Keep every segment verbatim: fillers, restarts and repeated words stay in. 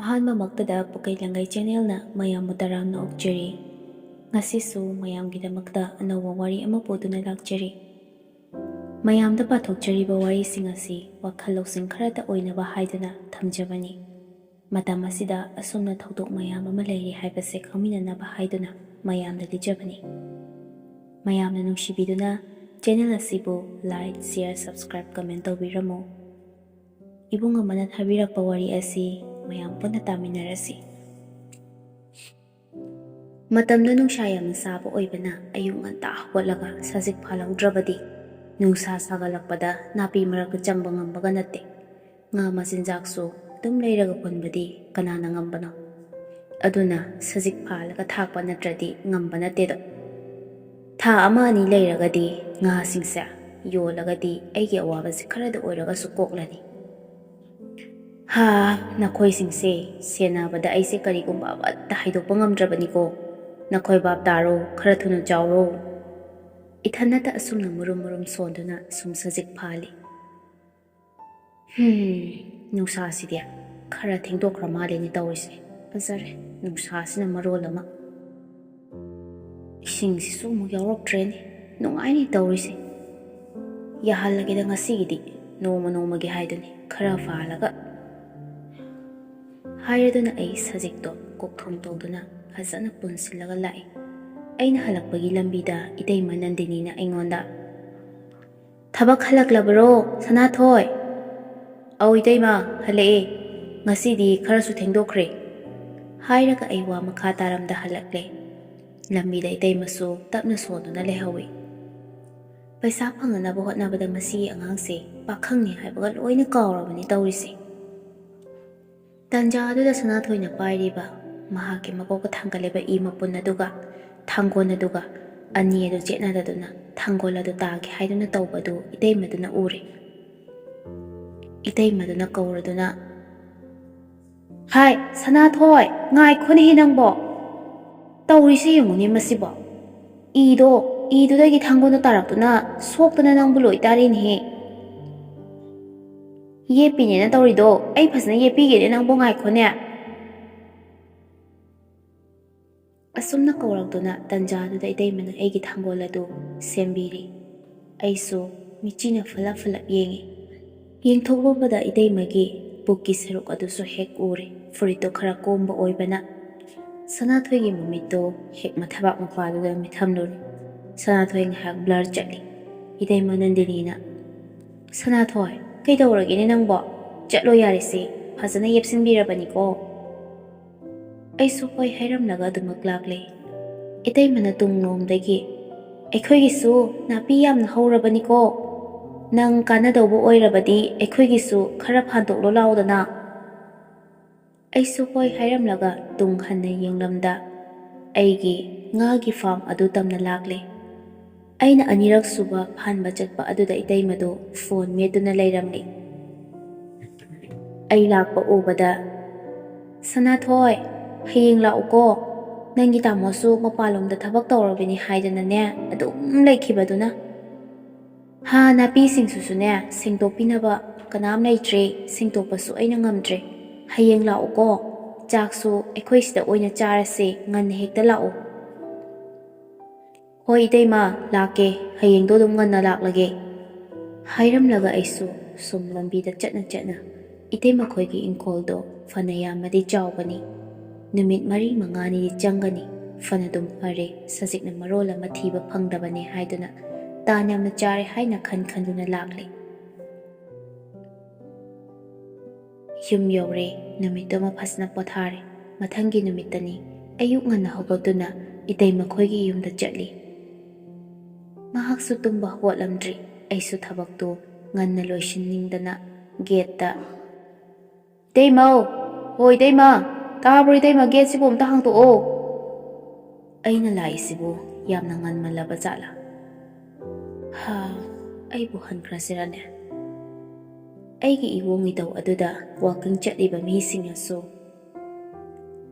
ꯑꯍꯥꯟꯕꯃꯛꯇꯗ ꯄꯨꯀꯩ ꯂꯪꯒꯩ ꯆꯦꯅꯦꯜꯅ ꯃꯌꯥꯝꯕꯨ ꯇꯔꯥꯝꯅ ꯑꯣꯛꯆꯔꯤ꯫ ꯉꯁꯤꯁꯨ ꯃꯌꯥꯝꯒꯤꯗꯃꯛꯇ ꯑꯅꯧꯕ ꯋꯥꯔꯤ ꯑꯃ ꯄꯨꯗꯨꯅ ꯂꯥꯛꯆꯔꯤ꯫ ꯃꯌꯥꯝꯗ ꯄꯥꯊꯣꯛꯆꯔꯤꯕ ꯋꯥꯔꯤꯁꯤꯡ ꯑꯁꯤ ꯋꯥꯈꯜ ꯂꯧꯁꯤꯡ ꯈꯔꯇ ꯑꯣꯏꯅꯕ ꯍꯥꯏꯗꯨꯅ ꯊꯝꯖꯕꯅꯤ꯫ ꯃꯇꯝ ꯑꯁꯤꯗ ꯑꯁꯨꯝꯅ ꯊꯧꯗꯣꯛ ꯃꯌꯥꯝ ꯑꯃ ꯂꯩꯔꯤ ꯍꯥꯏꯕꯁꯦ ꯈꯪꯃꯤꯟꯅꯅꯕ ꯍꯥꯏꯗꯨꯅ ꯃꯌꯥꯝꯗ ꯂꯤꯖꯕꯅꯤ꯫ ꯃꯌꯥꯝꯅ ꯅꯨꯡꯁꯤꯕꯤꯗꯨꯅ ꯆꯦꯅꯦꯜ ꯑꯁꯤꯕꯨ like, share, subscribe, comment ꯇꯧꯕꯤꯔꯝꯃꯨ꯫ ꯏꯕꯨꯡ ꯑꯃꯅ ꯊꯥꯕꯤꯔꯛꯄ ꯋꯥꯔꯤ ꯑꯁꯤ ꯃꯌꯥꯝ ꯄꯨꯟꯅ ꯇꯥꯃꯤꯟꯅꯔꯁꯤ꯫ ꯃꯇꯝꯗꯨ ꯅꯨꯡꯁꯥ ꯌꯥꯝꯅ ꯁꯥꯕ ꯑꯣꯏꯕꯅ ꯑꯌꯨꯛ ꯉꯟꯇꯥ ꯍꯧꯒꯠꯂꯒ ꯁꯖꯤꯛ ꯐꯥꯜꯍꯧꯗ꯭ꯔꯕꯗꯤ ꯅꯨꯡꯁꯥ ꯁꯥꯒꯠꯂꯛꯄꯗ ꯅꯥꯄꯤ ꯃꯔꯛꯇ ꯆꯪꯕ ꯉꯝꯕꯒ ꯅꯠꯇꯦ꯫ ꯉꯥ ꯃꯆꯤꯟꯖꯥꯛꯁꯨ ꯑꯗꯨꯝ ꯂꯩꯔꯒ ꯍꯨꯟꯕꯗꯤ ꯀꯅꯥꯅ ꯉꯝꯕꯅꯣ? ꯑꯗꯨꯅ ꯁꯖꯤꯛ ꯐꯥꯜꯂꯒ ꯊꯥꯛꯄ ꯅꯠꯇ꯭ꯔꯗꯤ ꯉꯝꯕ ꯅꯠꯇꯦꯗꯣ꯫ ꯊꯥ ꯑꯃ ꯑꯅꯤ ꯂꯩꯔꯒꯗꯤ ꯉꯥꯁꯤꯡꯁꯦ ꯌꯣꯜꯂꯒꯗꯤ ꯑꯩꯒꯤ ꯑꯋꯥꯕꯁꯦ ꯈꯔꯗ ꯑꯣꯏꯔꯒꯁꯨ ꯀꯣꯛꯂꯅꯤ꯫ ꯍꯥ, ꯅꯈꯣꯏꯁꯤꯡꯁꯦ ꯁꯦꯟꯅꯕꯗ ꯑꯩꯁꯦ ꯀꯔꯤꯒꯨꯝꯕ ꯑꯃꯠꯇ ꯍꯥꯏꯗꯣꯛꯄ ꯉꯝꯗ꯭ꯔꯕꯅꯤꯀꯣ꯫ ꯅꯈꯣꯏ ꯚꯥꯞ ꯇꯥꯔꯣ, ꯈꯔ ꯊꯨꯅ ꯆꯥꯎꯔꯣ꯫ ꯏꯊꯟꯅꯇ ꯑꯁꯨꯝꯅ ꯃꯨꯔꯨꯝ ꯃꯨꯔꯨꯝ ꯁꯣꯟꯗꯨꯅ ꯁꯨꯝ ꯁꯖꯤꯛ ꯐꯥꯜꯂꯤ꯫ ꯍꯝ, ꯅꯨꯡꯁꯥꯁꯤꯗꯤ ꯈꯔ ꯊꯦꯡꯗꯣꯛꯈ꯭ꯔ ꯃꯥꯜꯂꯦꯅꯦ ꯇꯧꯔꯤꯁꯦ꯫ ꯐꯖꯔꯦ, ꯅꯨꯡꯁꯥꯁꯤꯅ ꯃꯔꯣꯜ ꯑꯃ꯫ ꯏꯁꯤꯡꯁꯤꯁꯨ ꯑꯃꯨꯛ ꯌꯥꯎꯔꯛꯇ꯭ꯔꯦꯅꯦ꯫ ꯅꯨꯡꯉꯥꯏꯅꯤ ꯇꯧꯔꯤꯁꯦ꯫ ꯌꯥꯍꯜꯂꯒꯦꯗ ꯉꯁꯤꯒꯤꯗꯤ, ꯅꯣꯡꯃ ꯅꯣꯡꯃꯒꯤ ꯍꯥꯏꯗꯨꯅꯤ, ꯈꯔ ꯐꯥꯜꯂꯒ꯫ ꯍꯥꯏꯔꯗꯨꯅ ꯑꯩ ꯁꯖꯤꯛꯇꯣ ꯀꯣꯛꯊꯣꯡ ꯇꯧꯗꯨꯅ ꯐꯖꯅ ꯄꯨꯟꯁꯤꯜꯂꯒ ꯂꯥꯛꯏ꯫ ꯑꯩꯅ ꯍꯜꯂꯛꯄꯒꯤ ꯂꯝꯕꯤꯗ ꯏꯇꯩꯃ ꯅꯟꯗꯤꯅꯤꯅ ꯑꯩꯉꯣꯟꯗ, "ꯊꯕꯛ ꯍꯜꯂꯛꯂꯕꯔꯣ, ꯁꯅꯥꯊꯣꯏ?" "ꯑꯧ ꯏꯇꯩꯃ, ꯍꯜꯂꯛꯑꯦ꯫ ꯉꯁꯤꯗꯤ ꯈꯔꯁꯨ ꯊꯦꯡꯗꯣꯛꯈ꯭ꯔꯦ," ꯍꯥꯏꯔꯒ ꯑꯩ ꯋꯥ ꯃꯈꯥ ꯇꯥꯔꯝꯗ ꯍꯜꯂꯛꯂꯦ꯫ ꯂꯝꯕꯤꯗ ꯏꯇꯩꯃꯁꯨ ꯇꯞꯅ ꯁꯣꯟꯗꯨꯅ ꯂꯩꯍꯧꯏ꯫ ꯄꯩꯁꯥ ꯐꯪꯅꯅꯕ ꯍꯣꯠꯅꯕꯗ ꯃꯁꯤꯒꯤ ꯑꯉꯥꯡꯁꯦ ꯄꯥꯈꯪꯅꯤ ꯍꯥꯏꯕꯒ ꯂꯣꯏꯅ ꯀꯥꯎꯔꯕꯅꯤ ꯇꯧꯔꯤꯁꯦ꯫ ꯇꯟꯖꯥ ꯑꯗꯨꯗ ꯁꯅꯥꯊꯣꯏꯅ ꯄꯥꯏꯔꯤꯕ ꯃꯍꯥꯛꯀꯤ ꯃꯀꯣꯛꯇ ꯊꯥꯡꯒꯠꯂꯤꯕ ꯏ ꯃꯄꯨꯟ ꯑꯗꯨꯒ ꯊꯥꯡꯒꯣꯜ ꯑꯗꯨꯒ ꯑꯅꯤ ꯑꯗꯨ ꯆꯦꯠꯅꯗꯗꯨꯅ ꯊꯥꯡꯒꯣꯜ ꯑꯗꯨ ꯇꯥꯒꯦ ꯍꯥꯏꯗꯨꯅ ꯇꯧꯕ ꯑꯗꯨ ꯏꯇꯩꯃꯗꯨꯅ ꯎꯔꯦ꯫ ꯏꯇꯩꯃꯗꯨꯅ ꯀꯧꯔꯗꯨꯅ, "ꯍꯥꯏ, ꯁꯅꯥꯊꯣꯏ, ꯉꯥꯏꯈꯣꯅꯦꯍꯦ ꯅꯪꯕꯣ! ꯇꯧꯔꯤꯁꯤ ꯌꯦꯡꯉꯨꯅꯦ ꯃꯁꯤꯕꯣ! ꯏꯗꯣ, ꯏꯗꯨꯗꯒꯤ ꯊꯥꯡꯒꯣꯜꯗꯣ ꯇꯥꯔꯛꯇꯨꯅ ꯁꯣꯛꯇꯅ ꯅꯪꯕꯨ ꯂꯣꯏ ꯇꯥꯔꯦꯅꯦꯍꯦ!" "ꯌꯦꯞꯄꯤꯅꯦꯅ ꯇꯧꯔꯤꯗꯣ, ꯑꯩ ꯐꯖꯅ ꯌꯦꯞꯄꯤꯒꯦꯅꯦ ꯅꯪꯕꯨ, ꯉꯥꯏꯈꯣꯅꯦ!" ꯑꯁꯨꯝꯅ ꯀꯧꯔꯛꯇꯨꯅ ꯇꯟꯖꯥꯗꯨꯗ ꯏꯇꯩꯃꯅ ꯑꯩꯒꯤ ꯊꯥꯡꯒꯣꯜ ꯑꯗꯨ ꯁꯦꯝꯕꯤꯔꯤ꯫ ꯑꯩꯁꯨ ꯃꯤꯠꯆꯤꯅ ꯐꯠꯂꯞ ꯐꯠꯂꯞ ꯌꯦꯡꯉꯤ꯫ ꯌꯦꯡꯊꯣꯛꯂꯨꯕꯗ ꯏꯇꯩꯃꯒꯤ ꯄꯨꯛꯀꯤ ꯁꯔꯨꯛ ꯑꯗꯨꯁꯨ ꯍꯦꯛ ꯎꯔꯦ꯫ ꯐꯨꯔꯤꯠꯇꯣ ꯈꯔ ꯀꯣꯝꯕ ꯑꯣꯏꯕꯅ ꯁꯅꯥꯊꯣꯏꯒꯤ ꯃꯃꯤꯠꯇꯣ ꯍꯦꯛ ꯃꯊꯕꯥꯛ ꯃꯄꯥꯗꯨꯗ ꯃꯤꯠꯊꯝꯂꯨꯔꯦ꯫ ꯁꯅꯥꯊꯣꯏ ꯉꯥꯏꯍꯥꯛ ꯕ꯭ꯂꯔ ꯆꯠꯂꯤ꯫ ꯏꯇꯩꯃ ꯅꯟꯗꯤꯅꯤꯅ, "ꯁꯅꯥꯊꯣꯏ, ꯀꯩꯗꯧꯔꯒꯦꯅꯦ ꯅꯪꯕꯣ? ꯆꯠꯂꯣ ꯌꯥꯔꯦꯁꯦ, ꯐꯖꯅ ꯌꯦꯞꯁꯤꯟꯕꯤꯔꯕꯅꯤꯀꯣ꯫" ꯑꯩꯁꯨ ꯍꯣꯏ ꯍꯥꯏꯔꯝꯂꯒ ꯑꯗꯨꯃꯛ ꯂꯥꯛꯂꯦ꯫ ꯏꯇꯩꯃꯅ ꯇꯨꯡꯂꯣꯝꯗꯒꯤ, "ꯑꯩꯈꯣꯏꯒꯤꯁꯨ ꯅꯥꯄꯤ ꯌꯥꯝꯅ ꯍꯧꯔꯕꯅꯤꯀꯣ꯫ ꯅꯪ ꯀꯥꯟꯅꯗꯧꯕ ꯑꯣꯏꯔꯕꯗꯤ ꯑꯩꯈꯣꯏꯒꯤꯁꯨ ꯈꯔ ꯐꯥꯟꯗꯣꯛꯂꯣ ꯂꯥꯎꯗꯅ꯫" ꯑꯩꯁꯨ ꯍꯣꯏ ꯍꯥꯏꯔꯝꯂꯒ ꯇꯨꯡ ꯍꯟꯅ ꯌꯦꯡꯂꯝꯗ ꯑꯩꯒꯤ ꯉꯥꯒꯤ ꯐꯥꯝ ꯑꯗꯨ ꯇꯝꯅ ꯂꯥꯛꯂꯦ꯫ ꯑꯩꯅ ꯑꯅꯤꯔꯛ ꯁꯨꯕ ꯐꯥꯟꯕ ꯆꯠꯄ ꯑꯗꯨꯗ ꯏꯇꯩꯃꯗꯨ ꯐꯣꯟ ꯃꯦꯠꯇꯨꯅ ꯂꯩꯔꯝꯂꯦ꯫ ꯑꯩ ꯂꯥꯛꯄ ꯎꯕꯗ, "ꯁꯅꯥꯊꯣꯏ, ꯍꯌꯦꯡ ꯂꯥꯛꯎꯀꯣ꯫ ꯅꯪꯒꯤ ꯇꯥꯃꯣꯁꯨ ꯃꯄꯥꯟꯂꯣꯝꯗ ꯊꯕꯛ ꯇꯧꯔꯕꯅꯤ ꯍꯥꯏꯗꯅꯅꯦ ꯑꯗꯨꯝ ꯂꯩꯈꯤꯕꯗꯨꯅ꯫ ꯍꯥ, ꯅꯥꯄꯤꯁꯤꯡꯁꯤꯁꯨꯅꯦ ꯁꯦꯡꯗꯣꯛꯄꯤꯅꯕ ꯀꯅꯥꯝ ꯂꯩꯇ꯭ꯔꯦ, ꯁꯦꯡꯗꯣꯛꯄꯁꯨ ꯑꯩꯅ ꯉꯝꯗ꯭ꯔꯦ꯫ ꯍꯌꯦꯡ ꯂꯥꯛꯎꯀꯣ꯫ ꯆꯥꯛꯁꯨ ꯑꯩꯈꯣꯏ ꯁꯤꯗ ꯑꯣꯏꯅ ꯆꯥꯔꯁꯦ, ꯉꯟꯅ ꯍꯦꯛꯇ ꯂꯥꯛꯎ꯫" "ꯍꯣꯏ ꯏꯇꯩꯃ, ꯂꯥꯛꯀꯦ꯫ ꯍꯌꯦꯡꯗꯣ ꯑꯗꯨꯝ ꯉꯟꯅ ꯂꯥꯛꯂꯒꯦ꯫" ꯍꯥꯏꯔꯝꯂꯒ ꯑꯩꯁꯨ ꯁꯨꯝ ꯂꯝꯕꯤꯗ ꯆꯠꯅ ꯆꯠꯅ ꯏꯇꯩꯃꯈꯣꯏꯒꯤ ꯏꯪꯈꯣꯜꯗꯣ ꯐꯅ ꯌꯥꯝꯅꯗꯤ ꯆꯥꯎꯕꯅꯤ꯫ ꯅꯨꯃꯤꯠ ꯃꯔꯤ ꯃꯉꯥꯅꯤꯗꯤ ꯆꯪꯒꯅꯤ꯫ ꯐꯅꯗꯨꯝ ꯐꯔꯦ, ꯁꯖꯤꯛꯅ ꯃꯔꯣꯜ ꯑꯃ ꯊꯤꯕ ꯐꯪꯗꯕꯅꯦ ꯍꯥꯏꯗꯨꯅ ꯇꯥꯟ ꯌꯥꯝꯅ ꯆꯥꯔꯦ ꯍꯥꯏꯅ ꯈꯟ ꯈꯟꯗꯨꯅ ꯂꯥꯛꯂꯦ꯫ ꯌꯨꯝ ꯌꯧꯔꯦ꯫ ꯅꯨꯃꯤꯠꯇꯨꯃ ꯐꯖꯅ ꯄꯣꯊꯥꯔꯦ꯫ ꯃꯊꯪꯒꯤ ꯅꯨꯃꯤꯠꯇꯅꯤ꯫ ꯑꯌꯨꯛ ꯉꯟꯅ ꯍꯧꯒꯠꯇꯨꯅ ꯏꯇꯩꯃꯈꯣꯏꯒꯤ ꯌꯨꯝꯗ ꯆꯠꯂꯤ꯫ ꯃꯍꯥꯛꯁꯨ ꯇꯨꯝꯕ ꯍꯧꯒꯠꯂꯝꯗ꯭ꯔꯤ꯫ ꯑꯩꯁꯨ ꯊꯕꯛꯇꯨ ꯉꯟꯅ ꯂꯣꯏꯁꯤꯟꯅꯤꯡꯗꯅ ꯒꯦꯠꯇ, "ꯏꯇꯩꯃꯧ! ꯍꯣ ꯏꯇꯩꯃ! ꯇꯥꯕ꯭ꯔꯣ ꯏꯇꯩꯃ? ꯒꯦꯠꯁꯤꯕꯨ ꯑꯝꯇ ꯍꯥꯡꯇꯣꯛꯑꯣ꯫" ꯑꯩꯅ ꯂꯥꯛꯏꯁꯤꯕꯨ ꯌꯥꯝꯅ ꯉꯟꯃꯜꯂꯕ ꯖꯥꯠꯂꯥ? ꯍꯥ, ꯑꯩꯕꯨ ꯍꯟꯈ꯭ꯔꯁꯤꯔꯅꯦ? ꯑꯩꯒꯤ ꯏꯋꯣꯡ ꯏꯇꯧ ꯑꯗꯨꯗ ꯋꯥꯀꯤꯡ ꯆꯠꯂꯤꯕ ꯃꯤꯁꯤꯡꯅꯁꯨ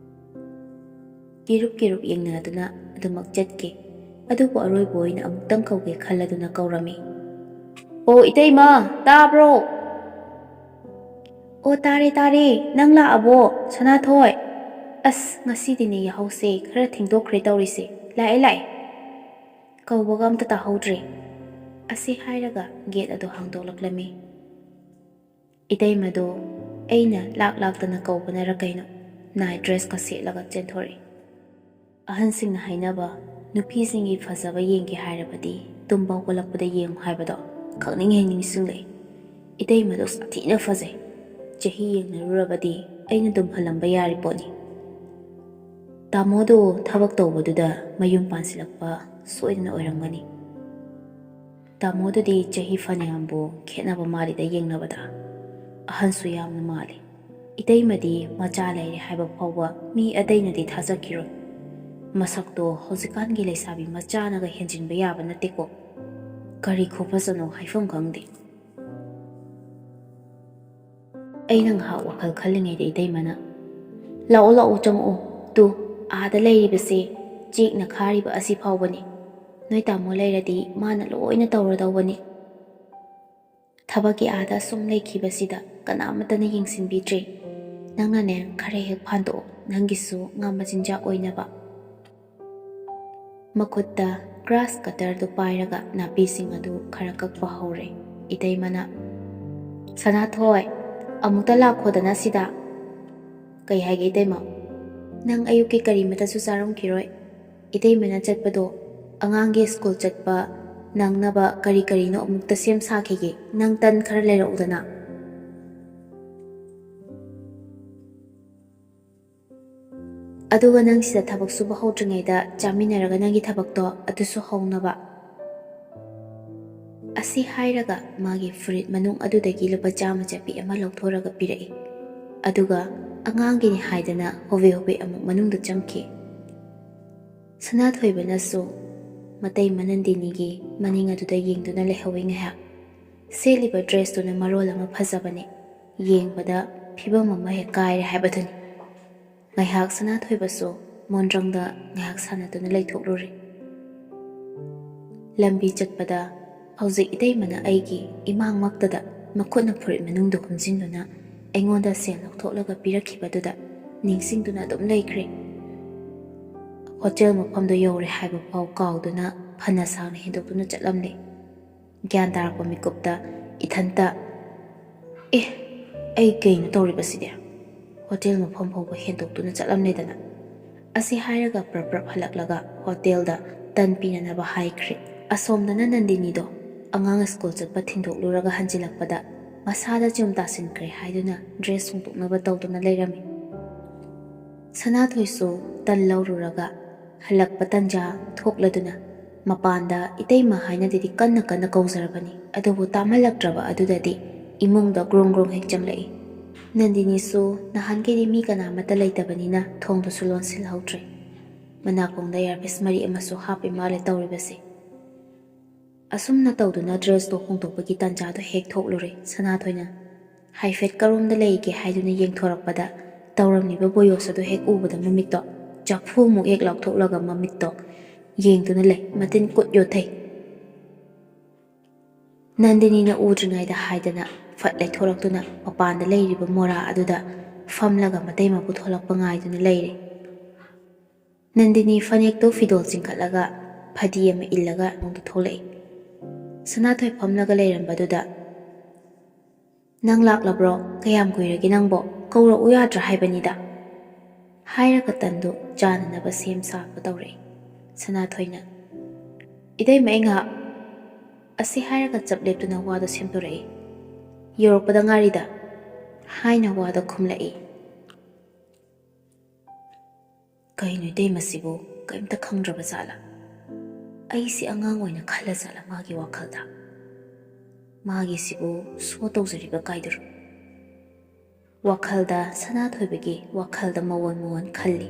ꯀꯤꯔꯨꯞ ꯀꯤꯔꯨꯞ ꯌꯦꯡꯅꯗꯨꯅ ꯑꯗꯨꯃꯛ ꯆꯠꯈꯤ꯫ ꯑꯗꯨꯕꯨ ꯑꯔꯣꯏꯕ ꯑꯣꯏꯅ ꯑꯃꯨꯛꯇꯪ ꯀꯧꯒꯦ ꯈꯜꯂꯗꯨꯅ ꯀꯧꯔꯝꯃꯤ꯫ "ꯑꯣ ꯏꯇꯩꯃ, ꯇꯥꯕ꯭ꯔꯣ?" "ꯑꯣ ꯇꯥꯔꯦ ꯇꯥꯔꯦ, ꯅꯪ ꯂꯥꯛꯑꯕꯣ ꯁꯅꯥꯊꯣꯏ?" "ꯑꯁ, ꯉꯁꯤꯗꯤꯅꯦ ꯌꯥꯍꯧꯁꯦ ꯈꯔ ꯊꯦꯡꯗꯣꯛꯈ꯭ꯔꯦ ꯇꯧꯔꯤꯁꯦ꯫ ꯂꯥꯛꯑꯦ, ꯂꯥꯛꯑꯦ꯫ ꯀꯧꯕꯒ ꯑꯝꯇ ꯇꯥꯍꯧꯗ꯭ꯔꯦ"꯫ ꯑꯁꯤ ꯍꯥꯏꯔꯒ ꯒꯦꯠ ꯑꯗꯨ ꯍꯥꯡꯗꯣꯛꯂꯛꯂꯝꯃꯤ꯫ ꯏꯇꯩꯃꯗꯣ ꯑꯩꯅ ꯂꯥꯛ ꯂꯥꯛꯇꯅ ꯀꯧꯕꯅꯔ ꯀꯩꯅꯣ, ꯅꯥꯏꯠ ꯗ꯭ꯔꯦꯁꯀ ꯁꯦꯠꯂꯒ ꯆꯦꯟꯊꯣꯔꯛꯏ꯫ ꯑꯍꯟꯁꯤꯡꯅ ꯍꯥꯏꯅꯕ, ꯅꯨꯄꯤꯁꯤꯡꯒꯤ ꯐꯖꯕ ꯌꯦꯡꯒꯦ ꯍꯥꯏꯔꯕꯗꯤ ꯇꯨꯝꯕ ꯍꯧꯒꯠꯂꯛꯄꯗ ꯌꯦꯡꯉꯨ ꯍꯥꯏꯕꯗꯣ ꯈꯪꯅꯤꯡ ꯍꯦꯛ ꯅꯤꯡꯁꯤꯡꯂꯛꯏ꯫ ꯏꯇꯩꯃꯗꯣ ꯁꯥꯊꯤꯅ ꯐꯖꯩ꯫ ꯆꯍꯤ ꯌꯦꯡꯅꯔꯨꯔꯕꯗꯤ ꯑꯩꯅ ꯑꯗꯨꯝ ꯍꯜꯂꯝꯕ ꯌꯥꯔꯤ ꯄꯣꯠꯅꯤ꯫ ꯇꯥꯃꯣꯗꯣ ꯊꯕꯛ ꯇꯧꯕꯗꯨꯗ ꯃꯌꯨꯝ ꯄꯥꯟꯁꯤꯜꯂꯛꯄ ꯁꯣꯏꯗꯅ ꯑꯣꯏꯔꯝꯒꯅꯤ꯫ ꯇꯥꯃꯣꯗꯨꯗꯤ ꯆꯍꯤ ꯐꯅꯌꯥꯝꯕꯨ ꯈꯦꯠꯅꯕ ꯃꯥꯜꯂꯤꯗ ꯌꯦꯡꯅꯕꯗ꯫ ꯑꯍꯟꯁꯨ ꯌꯥꯝꯅ ꯃꯥꯜꯂꯤ꯫ ꯏꯇꯩꯃꯗꯤ ꯃꯆꯥ ꯂꯩꯔꯦ ꯍꯥꯏꯕ ꯐꯥꯎꯕ ꯃꯤ ꯑꯇꯩꯅꯗꯤ ꯊꯥꯖꯈꯤꯔꯣꯏ꯫ ꯃꯁꯛꯇꯣ ꯍꯧꯖꯤꯛꯀꯥꯟꯒꯤ ꯂꯩꯁꯥꯕꯤ ꯃꯆꯥꯅꯒ ꯍꯦꯟꯖꯤꯟꯕ ꯌꯥꯕ ꯅꯠꯇꯦꯀꯣ꯫ ꯀꯔꯤ ꯈꯨꯐꯖꯅꯣ ꯍꯥꯏꯐꯝ ꯈꯪꯗꯦ꯫ ꯑꯩꯅ ꯉꯥꯏꯍꯥꯛ ꯋꯥꯈꯜ ꯈꯜꯂꯤꯉꯩꯗ ꯏꯇꯩꯃꯅ, "ꯂꯥꯛꯑꯣ, ꯂꯥꯛꯑꯣ, ꯆꯪꯉꯛꯑꯣ꯫ ꯇꯨ, ꯑꯥꯗ ꯂꯩꯔꯤꯕꯁꯦ ꯆꯦꯛꯅ ꯈꯥꯔꯤꯕ ꯑꯁꯤ ꯐꯥꯎꯕꯅꯤ꯫ ꯅꯣꯏ ꯇꯥꯃꯣ ꯂꯩꯔꯗꯤ ꯃꯥꯅ ꯂꯣꯏꯅ ꯇꯧꯔꯗꯧꯕꯅꯤ꯫ ꯊꯕꯛꯀꯤ ꯑꯥꯗ ꯁꯨꯝ ꯂꯩꯈꯤꯕꯁꯤꯗ ꯀꯅꯥꯃꯠꯇꯅ ꯌꯦꯡꯁꯤꯟꯕꯤꯗ꯭ꯔꯦ꯫ ꯅꯪꯅꯅꯦ ꯈꯔ ꯍꯦꯛ ꯐꯥꯟꯗꯣꯛꯑꯣ, ꯅꯪꯒꯤꯁꯨ ꯉꯥ ꯃꯆꯤꯟꯖꯥꯛ ꯑꯣꯏꯅꯕ"꯫ ꯃꯈꯨꯠꯇ ꯒ꯭ꯔꯥꯁ ꯀꯇꯔꯗꯨ ꯄꯥꯏꯔꯒ ꯅꯥꯄꯤꯁꯤꯡ ꯑꯗꯨ ꯈꯔ ꯀꯛꯄ ꯍꯧꯔꯦ꯫ ꯏꯇꯩꯃꯅ, "ꯁꯅꯥꯊꯣꯏ, ꯑꯃꯨꯛꯇ ꯂꯥꯛꯈꯣꯗꯅ ꯁꯤꯗ"꯫ "ꯀꯩ ꯍꯥꯏꯒꯦ ꯏꯇꯩꯃ?" "ꯅꯪ ꯑꯌꯨꯛꯀꯤ ꯀꯔꯤꯃꯇꯁꯨ ꯆꯥꯔꯝꯈꯤꯔꯣꯏ꯫ ꯏꯇꯩꯃꯅ ꯆꯠꯄꯗꯣ ꯑꯉꯥꯡꯒꯤ ꯁ꯭ꯀꯨꯜ ꯆꯠꯄ ꯅꯪꯅꯕ ꯀꯔꯤ ꯀꯔꯤꯅꯣ ꯑꯃꯨꯛꯇ ꯁꯦꯝ ꯁꯥꯈꯤꯒꯦ꯫ ꯅꯪ ꯇꯟ ꯈꯔ ꯂꯩꯔꯛꯎꯗꯅ꯫ ꯑꯗꯨꯒ ꯅꯪ ꯁꯤꯗ ꯊꯕꯛ ꯁꯨꯕ ꯍꯧꯗ꯭ꯔꯤꯉꯩꯗ ꯆꯥꯃꯤꯟꯅꯔꯒ ꯅꯪꯒꯤ ꯊꯕꯛꯇꯣ ꯑꯗꯨꯁꯨ ꯍꯧꯅꯕ"꯫ ꯑꯁꯤ ꯍꯥꯏꯔꯒ ꯃꯥꯒꯤ ꯐꯨꯔꯤꯠ ꯃꯅꯨꯡ ꯑꯗꯨꯗꯒꯤ ꯂꯨꯄꯥ ꯆꯥꯝꯃ ꯆꯠꯄꯤ ꯑꯃ ꯂꯧꯊꯣꯔꯒ ꯄꯤꯔꯛꯏ꯫ ꯑꯗꯨꯒ ꯑꯉꯥꯡꯒꯤꯅꯤ ꯍꯥꯏꯗꯅ ꯍꯣꯕꯦ ꯍꯣꯕꯦ ꯑꯃꯨꯛ ꯃꯅꯨꯡꯗ ꯆꯪꯈꯤ꯫ ꯁꯅꯥꯊꯣꯏꯕꯅꯁꯨ ꯃꯇꯩ ꯃꯅꯟꯗꯤꯅꯤꯒꯤ ꯃꯅꯤꯡ ꯑꯗꯨꯗ ꯌꯦꯡꯗꯨꯅ ꯂꯩꯍꯧꯏ ꯉꯥꯏꯍꯥꯛ꯫ ꯁꯦꯠꯂꯤꯕ ꯗ꯭ꯔꯦꯁꯇꯨꯅ ꯃꯔꯣꯜ ꯑꯃ ꯐꯖꯕꯅꯤ, ꯌꯦꯡꯕꯗ ꯐꯤꯕꯝ ꯑꯃ ꯍꯦꯛ ꯀꯥꯏꯔꯦ ꯍꯥꯏꯕꯗꯨꯅꯤ꯫ ꯉꯥꯏꯍꯥꯛ ꯁꯅꯥꯊꯣꯏꯕꯁꯨ ꯃꯣꯟꯗ꯭ꯔꯪꯗ ꯉꯥꯏꯍꯥꯛ ꯁꯥꯟꯅꯗꯨꯅ ꯂꯩꯊꯣꯛꯂꯨꯔꯦ꯫ ꯂꯝꯕꯤ ꯆꯠꯄꯗ ꯍꯧꯖꯤꯛ ꯏꯇꯩꯃꯅ ꯑꯩꯒꯤ ꯏꯃꯥꯡꯃꯛꯇꯗ ꯃꯈꯨꯠꯅ ꯐꯨꯔꯤꯠ ꯃꯅꯨꯡꯗ ꯍꯨꯝꯖꯤꯟꯗꯨꯅ ꯑꯩꯉꯣꯟꯗ ꯁꯦꯜ ꯂꯧꯊꯣꯛꯂꯒ ꯄꯤꯔꯛꯈꯤꯕꯗꯨꯗ ꯅꯤꯡꯁꯤꯡꯗꯨꯅ ꯑꯗꯨꯝ ꯂꯩꯈ꯭ꯔꯦ꯫ ꯍꯣꯇꯦꯜ ꯃꯐꯝꯗꯣ ꯌꯧꯔꯦ ꯍꯥꯏꯕ ꯐꯥꯎ ꯀꯥꯎꯗꯨꯅ ꯐꯅ ꯁꯥꯡꯅ ꯍꯦꯟꯗꯣꯛꯇꯨꯅ ꯆꯠꯂꯝꯂꯦ꯫ ꯒ꯭ꯌꯥꯟ ꯇꯥꯔꯛꯄ ꯃꯤꯀꯨꯞꯇ ꯏꯊꯟꯇ, "ꯑꯦ, ꯑꯩ ꯀꯩꯅꯣ ꯇꯧꯔꯤꯕꯁꯤꯗꯤ? ꯍꯣꯇꯦꯜ ꯃꯐꯝ ꯐꯥꯎꯕ ꯍꯦꯟꯗꯣꯛꯇꯨꯅ ꯆꯠꯂꯝꯂꯦꯗꯅ?" ꯑꯁꯤ ꯍꯥꯏꯔꯒ ꯄ꯭ꯔꯞ ꯄ꯭ꯔꯞ ꯍꯜꯂꯛꯂꯒ ꯍꯣꯇꯦꯜꯗ ꯇꯟ ꯄꯤꯅꯅꯕ ꯍꯥꯏꯈ꯭ꯔꯦ꯫ ꯑꯁꯣꯝꯗꯅ ꯅꯟꯗꯤꯅꯤꯗꯣ ꯑꯉꯥꯡ ꯁ꯭ꯀꯨꯜ ꯆꯠꯄ ꯊꯤꯟꯗꯣꯛꯂꯨꯔꯒ ꯍꯟꯖꯤꯜꯂꯛꯄꯗ ꯃꯁꯥꯗ ꯆꯨꯝ ꯇꯥꯁꯤꯟꯈ꯭ꯔꯦ ꯍꯥꯏꯗꯨꯅ ꯗ꯭ꯔꯦꯁ ꯍꯣꯡꯗꯣꯛꯅꯕ ꯇꯧꯗꯨꯅ ꯂꯩꯔꯝꯃꯤ꯫ ꯁꯅꯥꯊꯣꯏꯁꯨ ꯇꯟ ꯂꯧꯔꯨꯔꯒ ꯍꯜꯂꯛꯄ ꯇꯟꯖꯥ ꯊꯣꯛꯂꯗꯨꯅ ꯃꯄꯥꯟꯗ ꯏꯇꯩꯃ ꯍꯥꯏꯅꯗꯨꯗꯤ ꯀꯟꯅ ꯀꯟꯅ ꯀꯧꯖꯔꯕꯅꯤ꯫ ꯑꯗꯨꯕꯨ ꯇꯥꯃꯜꯂꯛꯇ꯭ꯔꯕ ꯑꯗꯨꯗꯗꯤ ꯏꯃꯨꯡꯗ ꯒ꯭ꯔꯣꯡ ꯒ꯭ꯔꯣꯡ ꯍꯦꯛ ꯆꯪꯂꯛꯏ꯫ ꯅꯟꯗꯤꯅꯤꯁꯨ ꯅꯍꯥꯟꯈꯩꯗꯤ ꯃꯤ ꯀꯅꯥꯃꯠꯇ ꯂꯩꯇꯕꯅꯤꯅ ꯊꯣꯡꯗꯨꯁꯨ ꯂꯣꯟꯁꯤꯜꯍꯧꯗ꯭ꯔꯦ꯫ ꯃꯅꯥꯀꯣꯡꯗ ꯏꯌꯥꯔꯄꯤꯁ ꯃꯔꯤ ꯑꯃꯁꯨ ꯍꯥꯞꯄꯤ ꯃꯥꯜꯂꯦ ꯇꯧꯔꯤꯕꯁꯦ꯫ ꯑꯁꯨꯝꯅ ꯇꯧꯗꯨꯅ ꯗ꯭ꯔꯦꯁꯇꯣ ꯍꯣꯡꯗꯣꯛꯄꯒꯤ ꯇꯥꯟꯖꯥꯗꯣ ꯍꯦꯛ ꯊꯣꯛꯂꯨꯔꯦ꯫ ꯁꯅꯥꯊꯣꯏꯅ ꯍꯥꯏꯐꯦꯠ ꯀꯔꯣꯝꯗ ꯂꯩꯒꯦ ꯍꯥꯏꯗꯨꯅ ꯌꯦꯡꯊꯣꯔꯛꯄꯗ ꯇꯧꯔꯝꯂꯤꯕ ꯕꯣꯌꯣꯁ ꯑꯗꯨ ꯍꯦꯛ ꯎꯕꯗ ꯃꯃꯤꯠꯇꯣ ꯆꯐꯨꯃꯨꯛ ꯍꯦꯛ ꯂꯥꯎꯊꯣꯛꯂꯒ ꯃꯃꯤꯠꯇꯣ ꯌꯦꯡꯗꯨꯅ ꯂꯩ, ꯃꯇꯤꯟ ꯀꯨꯠ ꯌꯣꯠꯊꯩ꯫ ꯅꯟꯗꯤꯅꯤꯅ ꯎꯗ꯭ꯔꯤꯉꯩꯗ ꯍꯥꯏꯗꯅ ꯐꯠ ꯂꯩꯊꯣꯔꯛꯇꯨꯅ ꯃꯄꯥꯟꯗ ꯂꯩꯔꯤꯕ ꯃꯣꯔꯥ ꯑꯗꯨꯗ ꯐꯝꯂꯒ ꯃꯇꯩ ꯃꯄꯨ ꯊꯣꯛꯂꯛꯄ ꯉꯥꯏꯗꯨꯅ ꯂꯩꯔꯦ꯫ ꯅꯟꯗꯤꯅꯤ ꯐꯅꯦꯛꯇꯨ ꯐꯤꯗꯣꯜ ꯆꯤꯡꯈꯠꯂꯒ ꯐꯗꯤ ꯑꯃ ꯏꯜꯂꯒ ꯃꯅꯨꯡꯗ ꯊꯣꯛꯂꯛꯏ꯫ ꯁꯅꯥꯊꯣꯏ ꯐꯝꯂꯒ ꯂꯩꯔꯝꯕꯗꯨꯗ, "ꯅꯪ ꯂꯥꯛꯂꯕ꯭ꯔꯣ? ꯀꯌꯥꯝ ꯀꯨꯏꯔꯒꯦ ꯅꯪꯕꯣ? ꯀꯧꯔꯛꯎ ꯌꯥꯗ꯭ꯔꯥ ꯍꯥꯏꯕꯅꯤꯗ?" ꯍꯥꯏꯔꯒ ꯇꯟꯗꯨ ꯆꯥꯅꯅꯕ ꯁꯦꯝ ꯁꯥꯕ ꯇꯧꯔꯛꯏ꯫ ꯁꯅꯥꯊꯣꯏꯅ, "ꯏꯇꯩꯃ, ꯑꯩ ꯉꯥꯏꯍꯥꯛ," ꯑꯁꯤ ꯍꯥꯏꯔꯒ ꯆꯞ ꯂꯦꯞꯇꯨꯅ ꯋꯥꯗꯨ ꯁꯦꯝꯗꯣꯔꯛꯏ꯫ "ꯌꯧꯔꯛꯄꯗ ꯉꯥꯏꯔꯤꯗ," ꯍꯥꯏꯅ ꯋꯥꯗꯨ ꯈꯨꯝꯂꯛꯏ꯫ ꯀꯩꯅꯣ ꯏꯇꯩꯃꯁꯤꯕꯨ ꯀꯔꯤꯝꯇ ꯈꯪꯗ꯭ꯔꯕ ꯖꯥꯠꯂꯥ? ꯑꯩꯁꯤ ꯑꯉꯥꯡ ꯑꯣꯏꯅ ꯈꯜꯂ ꯖꯥꯠꯂꯥ ꯃꯥꯒꯤ ꯋꯥꯈꯜꯗ? ꯃꯥꯒꯤꯁꯤꯕꯨ ꯁꯣ ꯇꯧꯖꯔꯤꯕ ꯀꯥꯏꯗꯨꯔꯣ? ꯋꯥꯈꯜꯗ ꯁꯅꯥꯊꯣꯏꯕꯒꯤ ꯋꯥꯈꯜꯗ ꯃꯑꯣꯟ ꯃꯑꯣꯟ ꯈꯜꯂꯤ꯫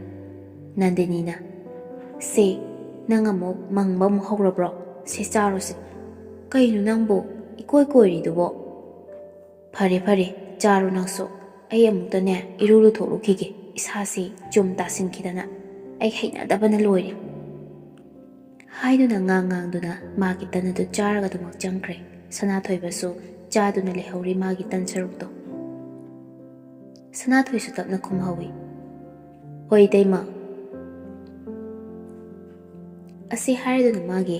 ꯅꯟꯗꯤꯅꯤꯅ, "ꯁꯦ, ꯅꯪ ꯑꯃꯨꯛ ꯃꯪꯕ ꯑꯃꯨꯛ ꯍꯧꯔꯕ꯭ꯔꯣ? ꯁꯦ, ꯆꯥꯔꯣꯁꯦ꯫ ꯀꯩꯅꯣ ꯅꯪꯕꯨ ꯏꯀꯣꯏ ꯀꯣꯏꯔꯤꯗꯨꯕꯣ? ꯐꯔꯦ, ꯐꯔꯦ, ꯆꯥꯔꯣ ꯅꯪꯁꯨ꯫ ꯑꯩ ꯑꯃꯨꯛꯇꯅꯦ ꯏꯔꯨ ꯂꯨꯊꯣꯛꯂꯨꯈꯤꯒꯦ, ꯏꯁꯥꯁꯤ ꯆꯨꯝ ꯇꯥꯁꯤꯟꯈꯤꯗꯅ꯫ ꯑꯩ ꯍꯩꯅꯗꯕꯅ ꯂꯣꯏꯔꯦ꯫" ꯍꯥꯏꯗꯨꯅ ꯉꯥꯡ ꯉꯥꯡꯗꯨꯅ ꯃꯥꯒꯤ ꯇꯟ ꯑꯗꯨ ꯆꯥꯔꯒ ꯑꯗꯨꯃꯛ ꯆꯪꯈ꯭ꯔꯦ꯫ ꯁꯅꯥꯊꯣꯏꯕꯁꯨ ꯆꯥꯗꯨꯅ ꯂꯩꯍꯧꯔꯤ ꯃꯥꯒꯤ ꯇꯟ ꯁꯔꯨꯛꯇꯣ꯫ ꯁꯅꯥꯊꯣꯏꯁꯨ ꯇꯞꯅ ꯈꯨꯝꯍꯧꯏ, "ꯍꯣꯏ, ꯏꯇꯩꯃ꯫" ꯑꯁꯤ ꯍꯥꯏꯔꯗꯨꯅ ꯃꯥꯒꯤ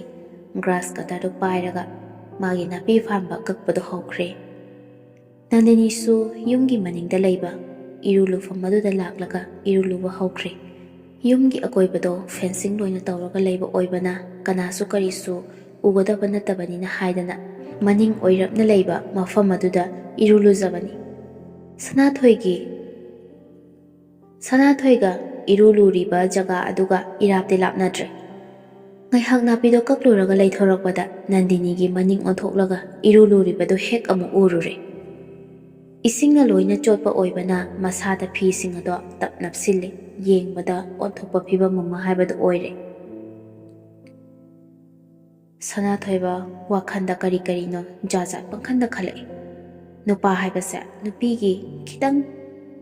ꯒ꯭ꯔꯥꯁ ꯀꯇꯔꯗꯨ ꯄꯥꯏꯔꯒ ꯃꯥꯒꯤ ꯅꯥꯄꯤ ꯐꯥꯟꯕ ꯀꯛꯄꯗꯨ ꯍꯧꯈ꯭ꯔꯦ꯫ ꯅꯟꯗꯤꯅꯤꯁꯨ ꯌꯨꯝꯒꯤ ꯃꯅꯤꯡꯗ ꯂꯩꯕ ꯏꯔꯨ ꯂꯨꯐꯝ ꯑꯗꯨꯗ ꯂꯥꯛꯂꯒ ꯏꯔꯨ ꯂꯨꯕ ꯍꯧꯈ꯭ꯔꯦ꯫ ꯌꯨꯝꯒꯤ ꯑꯀꯣꯏꯕꯗꯣ ꯐꯦꯟꯁꯤꯡ ꯂꯣꯏꯅ ꯇꯧꯔꯒ ꯂꯩꯕ ꯑꯣꯏꯕꯅ ꯀꯅꯥꯁꯨ ꯀꯔꯤꯁꯨ ꯎꯒꯗꯕ ꯅꯠꯇꯕꯅꯤꯅ ꯍꯥꯏꯗꯅ ꯃꯅꯤꯡ ꯑꯣꯏꯔꯞꯅ ꯂꯩꯕ ꯃꯐꯝ ꯑꯗꯨꯗ ꯏꯔꯨ ꯂꯨꯖꯕꯅꯤ꯫ ꯁꯅꯥꯊꯣꯏꯒꯤ ꯁꯅꯥꯊꯣꯏꯒ ꯏꯔꯨ ꯂꯨꯔꯤꯕ ꯖꯒꯥ ꯑꯗꯨꯒ ꯏꯔꯥꯞꯇꯤ ꯂꯥꯞꯅꯗ꯭ꯔꯦ꯫ ꯉꯥꯏꯍꯥꯛ ꯅꯥꯄꯤꯗꯣ ꯀꯛꯂꯨꯔꯒ ꯂꯩꯊꯣꯔꯛꯄꯗ ꯅꯟꯗꯤꯅꯤꯒꯤ ꯃꯅꯤꯡ ꯑꯣꯟꯊꯣꯛꯂꯒ ꯏꯔꯨ ꯂꯨꯔꯤꯕꯗꯨ ꯍꯦꯛ ꯑꯃꯨꯛ ꯎꯔꯨꯔꯦ꯫ ꯏꯁꯤꯡꯅ ꯂꯣꯏꯅ ꯆꯣꯠꯄ ꯑꯣꯏꯕꯅ ꯃꯁꯥꯗ ꯐꯤꯁꯤꯡ ꯑꯗꯣ ꯇꯞ ꯅꯞꯁꯤꯜꯂꯤ꯫ ꯌꯦꯡꯕꯗ ꯑꯣꯟꯊꯣꯛꯄ ꯐꯤꯕꯝ ꯑꯃ ꯍꯥꯏꯕꯗꯨ ꯑꯣꯏꯔꯦ꯫ ꯁꯅꯥꯊꯣꯏꯕ ꯋꯥꯈꯜꯗ ꯀꯔꯤ ꯀꯔꯤꯅꯣ ꯖꯥꯠ ꯖꯥꯠ ꯄꯪꯈꯟꯗ ꯈꯜꯂꯛꯏ꯫ ꯅꯨꯄꯥ ꯍꯥꯏꯕꯁꯦ ꯅꯨꯄꯤꯒꯤ ꯈꯤꯇꯪ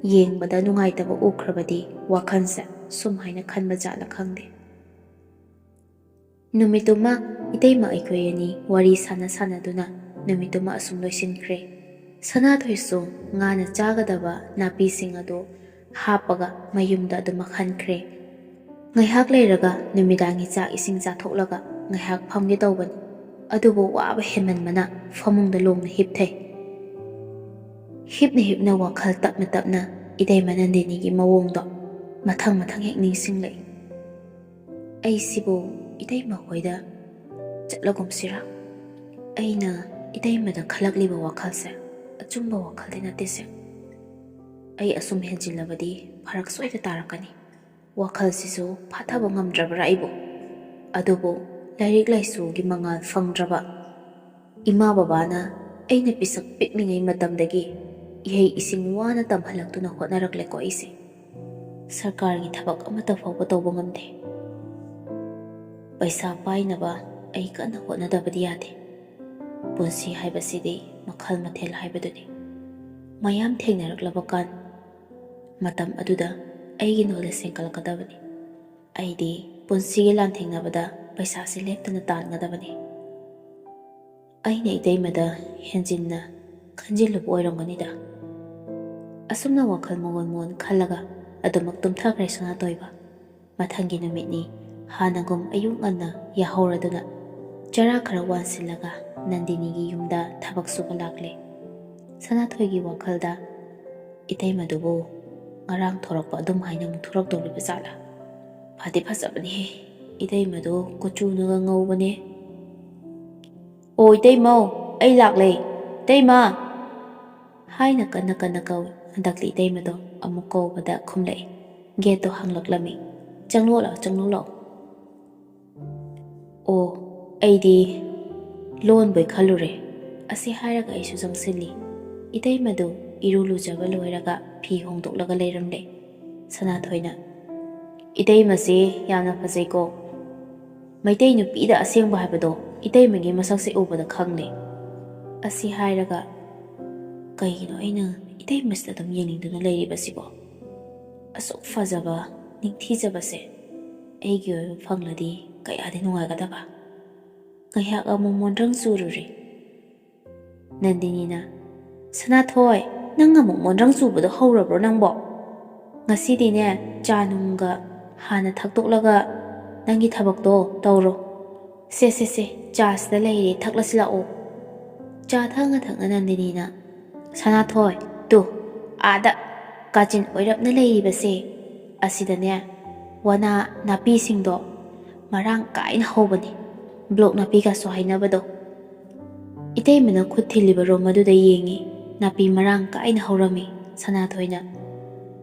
ꯌꯦꯡꯕꯗ ꯅꯨꯡꯉꯥꯏꯇꯕ ꯎꯈ꯭ꯔꯕꯗꯤ ꯋꯥꯈꯜꯁꯦ ꯁꯨꯝ ꯍꯥꯏꯅ ꯈꯟꯕ ꯖꯥꯠꯂ ꯈꯪꯗꯦ꯫ ꯅꯨꯃꯤꯠꯇꯨꯃ ꯏꯇꯩꯃ ꯑꯩꯈꯣꯏ ꯑꯅꯤ ꯋꯥꯔꯤ ꯁꯥꯟꯅ ꯁꯥꯟꯅꯗꯨꯅ ꯅꯨꯃꯤꯠꯇꯨꯃ ꯑꯁꯨꯝ ꯂꯣꯏꯁꯤꯟꯈ꯭ꯔꯦ꯫ ꯁꯅꯥꯊꯣꯏꯁꯨ ꯉꯥꯅ ꯆꯥꯒꯗꯕ ꯅꯥꯄꯤꯁꯤꯡ ꯑꯗꯨ ꯍꯥꯞꯄꯒ ꯃꯌꯨꯝꯗ ꯑꯗꯨꯃꯛ ꯍꯟꯈ꯭ꯔꯦ꯫ ꯉꯥꯏꯍꯥꯛ ꯂꯩꯔꯒ ꯅꯨꯃꯤꯗꯥꯡꯒꯤ ꯆꯥꯛ ꯏꯁꯤꯡ ꯆꯥꯊꯣꯛꯂꯒ ꯉꯥꯏꯍꯥꯛ ꯐꯝꯒꯦ ꯇꯧꯕꯅꯤ꯫ ꯑꯗꯨꯕꯨ ꯋꯥꯕ ꯍꯦꯟꯃꯟꯕꯅ ꯐꯃꯨꯡꯗ ꯂꯣꯡꯅ ꯍꯤꯞꯊꯩ꯫ ꯍꯤꯞꯅ ꯍꯤꯞꯅ ꯋꯥꯈꯜ ꯇꯞꯅ ꯇꯞꯅ ꯏꯇꯩꯃ ꯅꯟꯗꯤꯅꯤꯒꯤ ꯃꯑꯣꯡꯗꯣ ꯃꯊꯪ ꯃꯊꯪ ꯍꯦꯛ ꯅꯤꯡꯁꯤꯡꯂꯛꯏ꯫ ꯑꯩꯁꯤꯕꯨ ꯏꯇꯩꯃ ꯍꯣꯏꯗ ꯆꯠꯂꯒꯨꯝꯁꯤꯔꯥ? ꯑꯩꯅ ꯏꯇꯩꯃꯗ ꯈꯜꯂꯛꯂꯤꯕ ꯋꯥꯈꯜꯁꯦ ꯑꯆꯨꯝꯕ ꯋꯥꯈꯜꯗꯤ ꯅꯠꯇꯦꯁꯦ꯫ ꯑꯩ ꯑꯁꯨꯝ ꯍꯦꯟꯖꯤꯜꯂꯕꯗꯤ ꯐꯔꯛ ꯁꯣꯏꯗ ꯇꯥꯔꯛꯀꯅꯤ꯫ ꯋꯥꯈꯜꯁꯤꯁꯨ ꯐꯥꯊꯕ ꯉꯝꯗ꯭ꯔꯕ꯭ꯔꯥ ꯑꯩꯕꯨ? ꯑꯗꯨꯕꯨ ꯂꯥꯏꯔꯤꯛ ꯂꯥꯏꯁꯨꯒꯤ ꯃꯉꯥꯜ ꯐꯪꯗ꯭ꯔꯕ ꯏꯃꯥ ꯕꯕꯥꯅ ꯑꯩꯅ ꯄꯤꯁꯛ ꯄꯤꯛꯂꯤꯉꯩ ꯃꯇꯝꯗꯒꯤ ꯏꯍꯩ ꯏꯁꯤꯡ ꯋꯥꯅ ꯇꯝꯍꯜꯂꯛꯇꯨꯅ ꯍꯣꯠꯅꯔꯛꯂꯦꯀꯣ ꯑꯩꯁꯦ꯫ ꯁꯔꯀꯥꯔꯒꯤ ꯊꯕꯛ ꯑꯃꯠꯇ ꯐꯥꯎꯕ ꯇꯧꯕ ꯉꯝꯗꯦ꯫ ꯄꯩꯁꯥ ꯄꯥꯏꯅꯕ ꯑꯩ ꯀꯟꯅ ꯍꯣꯠꯅꯗꯕꯗꯤ ꯌꯥꯗꯦ꯫ ꯄꯨꯟꯁꯤ ꯍꯥꯏꯕꯁꯤꯗꯤ ꯃꯈꯜ ꯃꯊꯦꯜ ꯍꯥꯏꯕꯗꯨꯅꯤ꯫ ꯃꯌꯥꯝ ꯊꯦꯡꯅꯔꯛꯂꯕ ꯀꯥꯟ ꯃꯇꯝ ꯑꯗꯨꯗ ꯑꯩꯒꯤ ꯅꯣꯂꯦꯖ ꯍꯦꯟꯒꯠꯂꯛꯀꯗꯕꯅꯤ꯫ ꯑꯩꯗꯤ ꯄꯨꯟꯁꯤꯒꯤ ꯂꯥꯟꯊꯦꯡꯅꯕꯗ ꯄꯩꯁꯥꯁꯤ ꯂꯦꯞꯇꯅ ꯇꯥꯟꯒꯗꯕꯅꯤ꯫ ꯑꯩꯅ ꯏꯇꯩꯃꯗ ꯍꯦꯟꯖꯤꯟꯅ ꯈꯟꯖꯤꯜꯂꯨꯕ ꯑꯣꯏꯔꯝꯒꯅꯤꯗ꯫ ꯑꯁꯨꯝꯅ ꯋꯥꯈꯜ ꯃꯑꯣꯟ ꯃꯑꯣꯟ ꯈꯜꯂꯒ ꯑꯗꯨꯃꯛ ꯇꯨꯝꯊꯈ꯭ꯔꯦ ꯁꯅꯥꯊꯣꯏꯕ꯫ ꯃꯊꯪꯒꯤ ꯅꯨꯃꯤꯠꯅꯤ꯫ ꯍꯥꯟꯅꯒꯨꯝ ꯑꯌꯨꯛ ꯉꯟꯅ ꯌꯥꯍꯧꯔꯗꯨꯅ ꯆꯔꯥ ꯈꯔ ꯋꯥꯟꯁꯤꯜꯂꯒ ꯅꯟꯗꯤꯅꯤꯒꯤ ꯌꯨꯝꯗ ꯊꯕꯛ ꯁꯨꯕ ꯂꯥꯛꯂꯦ꯫ ꯁꯅꯥꯊꯣꯏꯒꯤ ꯋꯥꯈꯜꯗ, "ꯏꯇꯩꯃꯗꯨꯕꯨ ꯉꯔꯥꯡ ꯊꯣꯔꯛꯄ ꯑꯗꯨꯝ ꯍꯥꯏꯅ ꯑꯃꯨꯛ ꯊꯣꯔꯛꯇꯧꯔꯤꯕ ꯖꯥꯠꯂꯥ? ꯐꯗꯤ ꯐꯖꯕꯅꯤꯍꯦ ꯏꯇꯩꯃꯗꯨ, ꯀꯨꯆꯨꯅꯒ ꯉꯧꯕꯅꯦ꯫" "ꯑꯣ ꯏꯇꯩꯃꯧ, ꯑꯩ ꯂꯥꯛꯂꯦ, ꯏꯇꯩꯃ!" ꯍꯥꯏꯅ ꯀꯟꯅ ꯀꯟꯅ ꯀꯧꯏ꯫ ꯍꯟꯗꯛꯇꯤ ꯏꯇꯩꯃꯗꯣ ꯑꯃꯨꯛ ꯀꯧꯕꯗ ꯈꯨꯝꯂꯛꯏ꯫ ꯒꯦꯠꯇꯣ ꯍꯥꯡꯂꯛꯂꯝꯃꯤ꯫ "ꯆꯪꯂꯛꯑꯣ ꯂꯥꯛꯑꯣ, ꯆꯪꯂꯛꯑꯣ ꯂꯥꯛꯑꯣ꯫" "ꯑꯣ, ꯑꯩꯗꯤ ꯂꯣꯟꯕꯣꯏ ꯈꯜꯂꯨꯔꯦ꯫" ꯑꯁꯤ ꯍꯥꯏꯔꯒ ꯑꯩꯁꯨ ꯆꯪꯁꯤꯜꯂꯤ꯫ ꯏꯇꯩꯃꯗꯨ ꯏꯔꯨ ꯂꯨꯖꯕ ꯂꯣꯏꯔꯒ ꯐꯤ ꯍꯣꯡꯗꯣꯛꯂꯒ ꯂꯩꯔꯝꯂꯦ꯫ ꯁꯅꯥꯊꯣꯏꯅ, "ꯏꯇꯩꯃꯁꯦ ꯌꯥꯝꯅ ꯐꯖꯩꯀꯣ꯫ ꯃꯩꯇꯩ ꯅꯨꯄꯤꯗ ꯑꯁꯦꯡꯕ ꯍꯥꯏꯕꯗꯣ ꯏꯇꯩꯃꯒꯤ ꯃꯁꯛꯁꯦ ꯎꯕꯗ ꯈꯪꯂꯦ꯫" ꯑꯁꯤ ꯍꯥꯏꯔꯒ, "ꯀꯩꯒꯤꯅꯣ ꯑꯩꯅ ꯏꯇꯩꯃꯁꯤꯗ ꯑꯗꯨꯝ ꯌꯦꯡꯅꯤꯡꯗꯨꯅ ꯂꯩꯔꯤꯕꯁꯤꯕꯣ? ꯑꯁꯨꯛ ꯐꯖꯕ, ꯅꯤꯡꯊꯤꯖꯕꯁꯦ ꯑꯩꯒꯤ ꯑꯣꯏꯕ ꯐꯪꯂꯗꯤ ꯀꯌꯥꯗꯤ ꯅꯨꯡꯉꯥꯏꯒꯗꯕ꯫" ꯉꯥꯏꯍꯥꯛ ꯑꯃꯨꯛ ꯃꯣꯟꯗ꯭ꯔꯪ ꯆꯨꯔꯨꯔꯦ꯫ ꯅꯟꯗꯤꯅꯤꯅ, "ꯁꯅꯥꯊꯣꯏ, ꯅꯪ ꯑꯃꯨꯛ ꯃꯣꯟꯗ꯭ꯔꯪ ꯆꯨꯕꯗꯣ ꯍꯧꯔꯕ꯭ꯔꯣ ꯅꯪꯕꯣ? ꯉꯁꯤꯗꯤꯅꯦ, ꯆꯥ ꯅꯨꯡꯒ ꯍꯥꯟꯅ ꯊꯛꯇꯣꯛꯂꯒ ꯅꯪꯒꯤ ꯊꯕꯛꯇꯣ ꯇꯧꯔꯣ꯫ ꯁꯦ, ꯁꯦ, ꯁꯦ, ꯆꯥꯁꯤꯗ ꯂꯩꯔꯦ, ꯊꯛꯂꯁꯤ ꯂꯥꯛꯑꯣ꯫" ꯆꯥ ꯊꯛꯅ ꯊꯛꯅ ꯅꯟꯗꯤꯅꯤꯅ, "ꯁꯅꯥꯊꯣꯏ, ꯇꯨ, ꯑꯥꯗ ꯀꯥꯆꯤꯟ ꯑꯣꯏꯔꯞꯅ ꯂꯩꯔꯤꯕꯁꯦ, ꯑꯁꯤꯗꯅꯦ, ꯋꯥꯅꯥ ꯅꯥꯄꯤꯁꯤꯡꯗꯣ ꯃꯔꯥꯡ ꯀꯥꯏꯅ ꯍꯧꯕꯅꯤ, ꯕ꯭ꯂꯣꯛ ꯅꯥꯄꯤꯒꯁꯨ ꯍꯥꯏꯅꯕꯗꯣ꯫" ꯏꯇꯩꯃꯅ ꯈꯨꯠ ꯊꯤꯜꯂꯤꯕ ꯔꯣꯝ ꯑꯗꯨꯗ ꯌꯦꯡꯉꯤ꯫ ꯅꯥꯄꯤ ꯃꯔꯥꯡ ꯀꯥꯏꯅ ꯍꯧꯔꯝꯃꯤ꯫ ꯁꯅꯥꯊꯣꯏꯅ,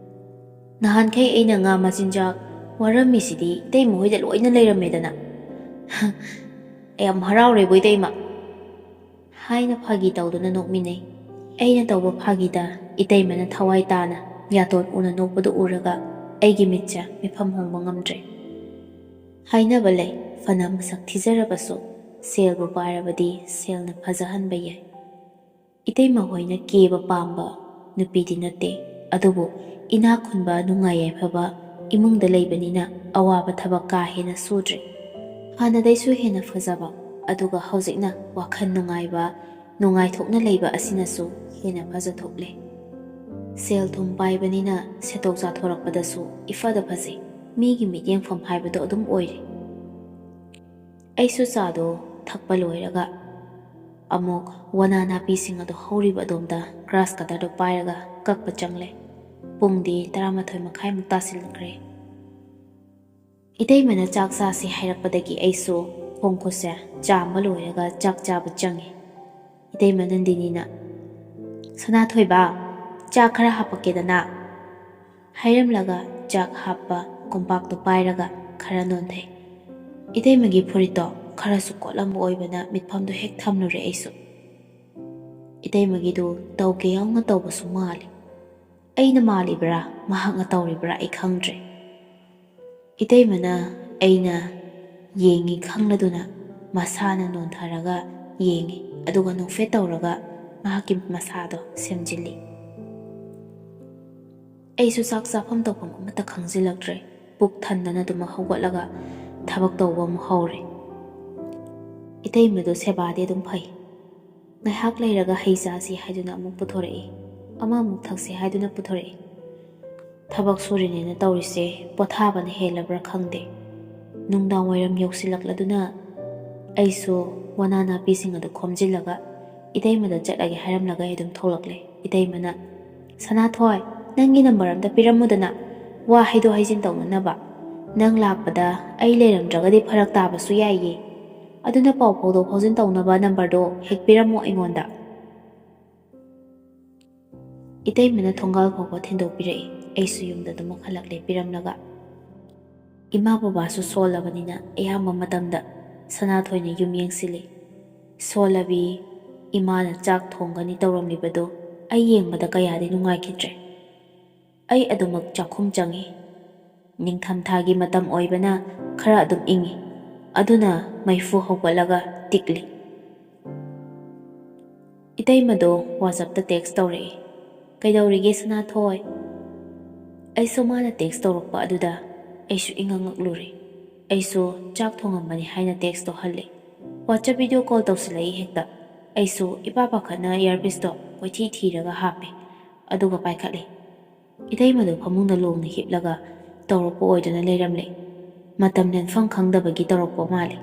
"ꯅꯍꯥꯟꯈꯩ ꯑꯩꯅ ꯉꯥ ꯃꯆꯤꯟꯖꯥꯛ ꯋꯥꯔꯝꯃꯤꯁꯤꯗꯤ ꯏꯇꯩꯃ ꯍꯣꯏꯗ ꯂꯣꯏꯅ ꯂꯩꯔꯝꯃꯦꯗꯅ꯫" "ꯌꯥꯝ ꯍꯔꯥꯎꯔꯦꯕꯨ ꯏꯇꯩꯃ" ꯍꯥꯏꯅ ꯐꯥꯒꯤ ꯇꯧꯗꯨꯅ ꯅꯣꯛꯃꯤꯟꯅꯩ꯫ ꯑꯩꯅ ꯇꯧꯕ ꯐꯥꯒꯤꯗ ꯏꯇꯩꯃꯅ ꯊꯋꯥꯏ ꯇꯥꯅ ꯌꯥꯇꯣꯟ ꯎꯅ ꯅꯣꯛꯄꯗꯨ ꯎꯔꯒ ꯑꯩꯒꯤ ꯃꯤꯠꯁꯦ ꯃꯤꯐꯝ ꯍꯣꯡꯕ ꯉꯝꯗ꯭ꯔꯦ꯫ ꯍꯥꯏꯅꯕ ꯂꯩ, ꯐꯅ ꯃꯁꯛ ꯊꯤꯖꯔꯕꯁꯨ ꯁꯦꯜꯕꯨ ꯄꯥꯏꯔꯕꯗꯤ ꯁꯦꯜꯅ ꯐꯖꯍꯟꯕ ꯌꯥꯏ꯫ ꯏꯇꯩꯃ ꯍꯣꯏꯅ ꯀꯦꯕ ꯄꯥꯝꯕ ꯅꯨꯄꯤꯗꯤ ꯅꯠꯇꯦ, ꯑꯗꯨꯕꯨ ꯏꯅꯥꯛ ꯈꯨꯟꯕ, ꯅꯨꯡꯉꯥꯏ ꯌꯥꯏꯐꯕ ꯏꯃꯨꯡꯗ ꯂꯩꯕꯅꯤꯅ ꯑꯋꯥꯕ ꯊꯕꯛ ꯀꯥ ꯍꯦꯟꯅ ꯁꯨꯗ꯭ꯔꯦ꯫ ꯍꯥꯟꯅꯗꯩꯁꯨ ꯍꯦꯟꯅ ꯐꯖꯕ, ꯑꯗꯨꯒ ꯍꯧꯖꯤꯛꯅ ꯋꯥꯈꯜ ꯅꯨꯡꯉꯥꯏꯕ, ꯅꯨꯡꯉꯥꯏꯊꯣꯛꯅ ꯂꯩꯕ ꯑꯁꯤꯅꯁꯨ ꯍꯦꯟꯅ ꯐꯖꯊꯣꯛꯂꯦ꯫ ꯁꯦꯜ ꯊꯨꯝ ꯄꯥꯏꯕꯅꯤꯅ ꯁꯦꯠꯇꯣꯛ ꯆꯥꯊꯣꯔꯛꯄꯗꯁꯨ ꯏꯐꯗ ꯐꯖꯩ꯫ ꯃꯤꯒꯤ ꯃꯤꯠꯌꯦꯡꯐꯝ ꯍꯥꯏꯕꯗꯣ ꯑꯗꯨꯝ ꯑꯣꯏꯔꯦ꯫ ꯑꯩꯁꯨ ꯆꯥꯗꯣ ꯊꯛꯄ ꯂꯣꯏꯔꯒ ꯑꯃꯨꯛ ꯋꯥꯅꯥ ꯅꯥꯄꯤꯁꯤꯡ ꯑꯗꯨ ꯍꯧꯔꯤꯕ ꯑꯗꯣꯝꯗ ꯒ꯭ꯔꯥꯁ ꯀꯇꯔꯗꯨ ꯄꯥꯏꯔꯒ ꯀꯛꯄ ꯆꯪꯂꯦ꯫ ꯄꯨꯡꯗꯤ ꯇꯔꯥꯃꯥꯊꯣꯏ ꯃꯈꯥꯏꯃꯨꯛ ꯇꯥꯁꯤꯜꯂꯛꯈ꯭ꯔꯦ꯫ ꯏꯇꯩꯃꯅ ꯆꯥꯛ ꯆꯥꯁꯤ ꯍꯥꯏꯔꯛꯄꯗꯒꯤ ꯑꯩꯁꯨ ꯈꯣꯡ ꯈꯨꯠꯁꯦ ꯆꯥꯝꯕ ꯂꯣꯏꯔꯒ ꯆꯥꯛ ꯆꯥꯕ ꯆꯪꯉꯤ꯫ ꯏꯇꯩꯃ ꯅꯟꯗꯤꯅꯤꯅ, "ꯁꯅꯥꯊꯣꯏꯕ, ꯆꯥꯛ ꯈꯔ ꯍꯥꯞꯄꯛꯀꯦꯗꯅ?" ꯍꯥꯏꯔꯝꯂꯒ ꯆꯥꯛ ꯍꯥꯞꯄ ꯀꯣꯝꯄꯥꯛꯇꯣ ꯄꯥꯏꯔꯒ ꯈꯔ ꯅꯣꯟꯊꯩ꯫ ꯏꯇꯩꯃꯒꯤ ꯐꯨꯔꯤꯠꯇꯣ ꯈꯔꯁꯨ ꯀꯣꯠꯂꯝꯕ ꯑꯣꯏꯕꯅ ꯃꯤꯠꯐꯝꯗꯣ ꯍꯦꯛ ꯊꯝꯂꯨꯔꯦ ꯑꯩꯁꯨ꯫ ꯏꯇꯩꯃꯒꯤꯗꯨ ꯇꯧꯒꯦ ꯌꯥꯎꯅ ꯇꯧꯕꯁꯨ ꯃꯥꯜꯂꯤ꯫ ꯑꯩꯅ ꯃꯥꯜꯂꯤꯕ꯭ꯔꯥ, ꯃꯍꯥꯛꯅ ꯇꯧꯔꯤꯕ꯭ꯔꯥ ꯑꯩ ꯈꯪꯗ꯭ꯔꯦ꯫ ꯏꯇꯩꯃꯅ ꯑꯩꯅ ꯌꯦꯡꯉꯤ ꯈꯪꯂꯗꯨꯅ ꯃꯁꯥꯅ ꯅꯣꯟꯊꯔꯒ ꯌꯦꯡꯉꯤ, ꯑꯗꯨꯒ ꯅꯣꯛꯐꯦꯠ ꯇꯧꯔꯒ ꯃꯍꯥꯛꯀꯤ ꯃꯁꯥꯗꯣ ꯁꯦꯝꯖꯤꯜꯂꯤ꯫ ꯑꯩꯁꯨ ꯆꯥꯛ ꯆꯥꯐꯝ ꯇꯧꯐꯝ ꯑꯃꯠꯇ ꯈꯪꯖꯤꯜꯂꯛꯇ꯭ꯔꯦ꯫ ꯄꯨꯛ ꯊꯟꯗꯅ ꯑꯗꯨꯃꯛ ꯍꯧꯒꯠꯂꯒ ꯊꯕꯛ ꯇꯧꯕ ꯑꯃꯨꯛ ꯍꯧꯔꯦ꯫ ꯏꯇꯩꯃꯗꯣ ꯁꯦꯕꯥꯗꯤ ꯑꯗꯨꯝ ꯐꯩ꯫ ꯉꯥꯏꯍꯥꯛ ꯂꯩꯔꯒ ꯍꯩ ꯆꯥꯁꯤ ꯍꯥꯏꯗꯨꯅ ꯑꯃꯨꯛ ꯄꯨꯊꯣꯔꯛꯏ, ꯑꯃꯃꯨꯛ ꯊꯛꯁꯤ ꯍꯥꯏꯗꯨꯅ ꯄꯨꯊꯣꯔꯛꯏ꯫ ꯊꯕꯛ ꯁꯨꯔꯤꯅꯦꯅ ꯇꯧꯔꯤꯁꯦ ꯄꯣꯊꯥꯕꯅ ꯍꯦꯜꯂꯕ꯭ꯔꯥ ꯈꯪꯗꯦ꯫ ꯅꯨꯡꯗꯥꯡ ꯋꯥꯏꯔꯝ ꯌꯧꯁꯤꯜꯂꯛꯂꯗꯨꯅ ꯑꯩꯁꯨ ꯋꯥꯅꯥ ꯅꯥꯄꯤꯁꯤꯡ ꯑꯗꯨ ꯈꯣꯝꯖꯤꯜꯂꯒ ꯏꯇꯩꯃꯗ ꯆꯠꯂꯒꯦ ꯍꯥꯏꯔꯝꯂꯒ ꯑꯩ ꯑꯗꯨꯝ ꯊꯣꯛꯂꯛꯂꯦ꯫ ꯏꯇꯩꯃꯅ, "ꯁꯅꯥꯊꯣꯏ, ꯅꯪꯒꯤ ꯅꯝꯕꯔ ꯑꯝꯇ ꯄꯤꯔꯝꯃꯨꯗꯅ, ꯋꯥ ꯍꯥꯏꯗꯣꯛ ꯍꯥꯏꯖꯤꯟ ꯇꯧꯅꯅꯕ꯫ ꯅꯪ ꯂꯥꯛꯄꯗ ꯑꯩ ꯂꯩꯔꯝꯗ꯭ꯔꯒꯗꯤ ꯐꯔꯛ ꯇꯥꯕꯁꯨ ꯌꯥꯏꯌꯦ꯫ ꯑꯗꯨꯅ ꯄꯥꯎ ꯐꯥꯎꯗꯣꯛ ꯐꯥꯎꯖꯤꯟ ꯇꯧꯅꯕ ꯅꯝꯕꯔꯗꯣ ꯍꯦꯛ ꯄꯤꯔꯝꯃꯣ ꯑꯩꯉꯣꯟꯗ꯫" ꯏꯇꯩꯃꯅ ꯊꯣꯡꯒꯥꯜ ꯐꯥꯎꯕ ꯊꯤꯟꯗꯣꯛꯄꯤꯔꯛꯏ꯫ ꯑꯩꯁꯨ ꯌꯨꯝꯗ ꯑꯗꯨꯃꯛ ꯍꯜꯂꯛꯂꯦ ꯄꯤꯔꯝꯂꯒ꯫ ꯏꯃꯥ ꯕꯕꯥꯁꯨ ꯁꯣꯜꯂꯕꯅꯤꯅ ꯑꯌꯥꯝꯕ ꯃꯇꯝꯗ ꯁꯅꯥꯊꯣꯏꯅ ꯌꯨꯝ ꯌꯦꯡꯁꯤꯜꯂꯤ꯫ ꯁꯣꯜꯂꯕꯤ ꯏꯃꯥꯅ ꯆꯥꯛ ꯊꯣꯡꯒꯅꯤ ꯇꯧꯔꯝꯂꯤꯕꯗꯨ ꯑꯩ ꯌꯦꯡꯕꯗ ꯀꯌꯥꯗꯤ ꯅꯨꯡꯉꯥꯏꯈꯤꯗ꯭ꯔꯦ꯫ ꯑꯩ ꯑꯗꯨꯃꯛ ꯆꯥꯛꯈꯨꯝ ꯆꯪꯏ꯫ ꯅꯤꯡꯊꯝꯊꯥꯒꯤ ꯃꯇꯝ ꯑꯣꯏꯕꯅ ꯈꯔ ꯑꯗꯨꯝ ꯏꯪꯏ꯫ ꯑꯗꯨꯅ ꯃꯩꯐꯨ ꯍꯧꯒꯠꯂꯒ ꯇꯤꯛꯂꯤ꯫ ꯏꯇꯩꯃꯗꯣ WhatsApp-ꯇ text ꯇꯧꯔꯛꯏ, "ꯀꯩꯗꯧꯔꯤꯒꯦ ꯁꯅꯥꯊꯣꯏ?" ꯑꯩꯁꯨ ꯃꯥꯅ text ꯇꯧꯔꯛꯄ ꯑꯗꯨꯗ ꯑꯩꯁꯨ ꯏꯉꯛ ꯉꯛꯂꯨꯔꯦ꯫ ꯑꯩꯁꯨ ꯆꯥꯛ ꯊꯣꯡꯉꯝꯕꯅꯤ ꯍꯥꯏꯅ text-ꯇꯣ ꯍꯜꯂꯦ꯫ WhatsApp video call ꯇꯧꯁꯤꯜꯂꯛꯏ ꯍꯦꯛꯇ꯫ ꯑꯩꯁꯨ ꯏꯄꯥ ꯄꯥꯈꯠꯅ earpiece-ꯇꯣ ꯀꯣꯏꯊꯤ ꯊꯤꯔꯒ ꯍꯥꯞꯄꯦ꯫ ꯑꯗꯨꯒ ꯄꯥꯏꯈꯠꯂꯦ꯫ ꯏꯇꯩꯃꯗꯨ ꯐꯃꯨꯡꯗ ꯂꯣꯡꯅ ꯍꯤꯞꯂꯒ ꯇꯧꯔꯛꯄ ꯑꯣꯏꯗꯨꯅ ꯂꯩꯔꯝꯂꯦ꯫ ꯃꯇꯝ ꯂꯦꯟꯐꯝ ꯈꯪꯗꯕꯒꯤ ꯇꯧꯔꯛꯄ ꯃꯥꯜꯂꯦ꯫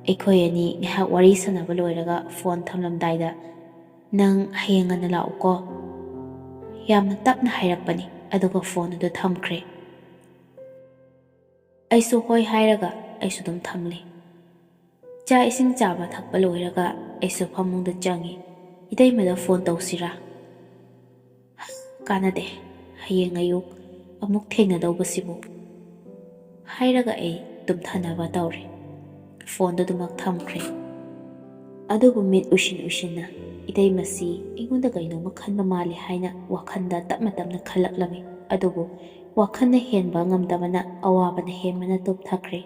ꯑꯩꯈꯣꯏ ꯑꯅꯤ ꯉꯥꯏꯍꯥꯛ ꯋꯥꯔꯤ ꯁꯥꯟꯅꯕ ꯂꯣꯏꯔꯒ ꯐꯣꯟ ꯊꯝꯂꯝꯗꯥꯏꯗ, "ꯅꯪ ꯍꯌꯦꯡ ꯉꯟꯅ ꯂꯥꯛꯎꯀꯣ?" ꯌꯥꯝꯅ ꯇꯞꯅ ꯍꯥꯏꯔꯛꯄꯅꯤ, ꯑꯗꯨꯒ ꯐꯣꯟ ꯑꯗꯨ ꯊꯝꯈ꯭ꯔꯦ꯫ ꯑꯩꯁꯨ ꯍꯣꯏ ꯍꯥꯏꯔꯒ ꯑꯩꯁꯨ ꯑꯗꯨꯝ ꯊꯝꯂꯦ꯫ ꯆꯥꯛ ꯏꯁꯤꯡ ꯆꯥꯕ ꯊꯛꯄ ꯂꯣꯏꯔꯒ ꯑꯩꯁꯨ ꯐꯃꯨꯡꯗ ꯆꯪꯉꯤ꯫ "ꯏꯇꯩꯃꯗ ꯐꯣꯟ ꯇꯧꯁꯤꯔꯥ?" "ꯀꯥꯟꯅꯗꯦ, ꯍꯌꯦꯡ ꯑꯌꯨꯛ ꯑꯃꯨꯛ ꯊꯦꯡꯅꯗꯧꯕꯁꯤꯕꯨ" ꯍꯥꯏꯔꯒ ꯑꯩ ꯇꯨꯝꯊꯅꯕ ꯇꯧꯔꯦ꯫ ꯐꯣꯟꯗꯨ ꯑꯗꯨꯃꯛ ꯊꯝꯈ꯭ꯔꯦ꯫ ꯑꯗꯨꯕꯨ ꯃꯤꯠ ꯎꯏꯁꯤꯟ ꯎꯏꯁꯤꯟꯅ ꯏꯇꯩꯃꯁꯤ ꯑꯩꯉꯣꯟꯗ ꯀꯩꯅꯣꯝꯃ ꯈꯟꯕ ꯃꯥꯜꯂꯤ ꯍꯥꯏꯅ ꯋꯥꯈꯜꯗ ꯇꯞꯅ ꯇꯞꯅ ꯈꯜꯂꯛꯂꯝꯃꯤ꯫ ꯑꯗꯨꯕꯨ ꯋꯥꯈꯜꯅ ꯍꯦꯟꯕ ꯉꯝꯗꯕꯅ ꯑꯋꯥꯕꯅ ꯍꯦꯟꯕꯅ ꯇꯨꯞꯊꯈ꯭ꯔꯦ꯫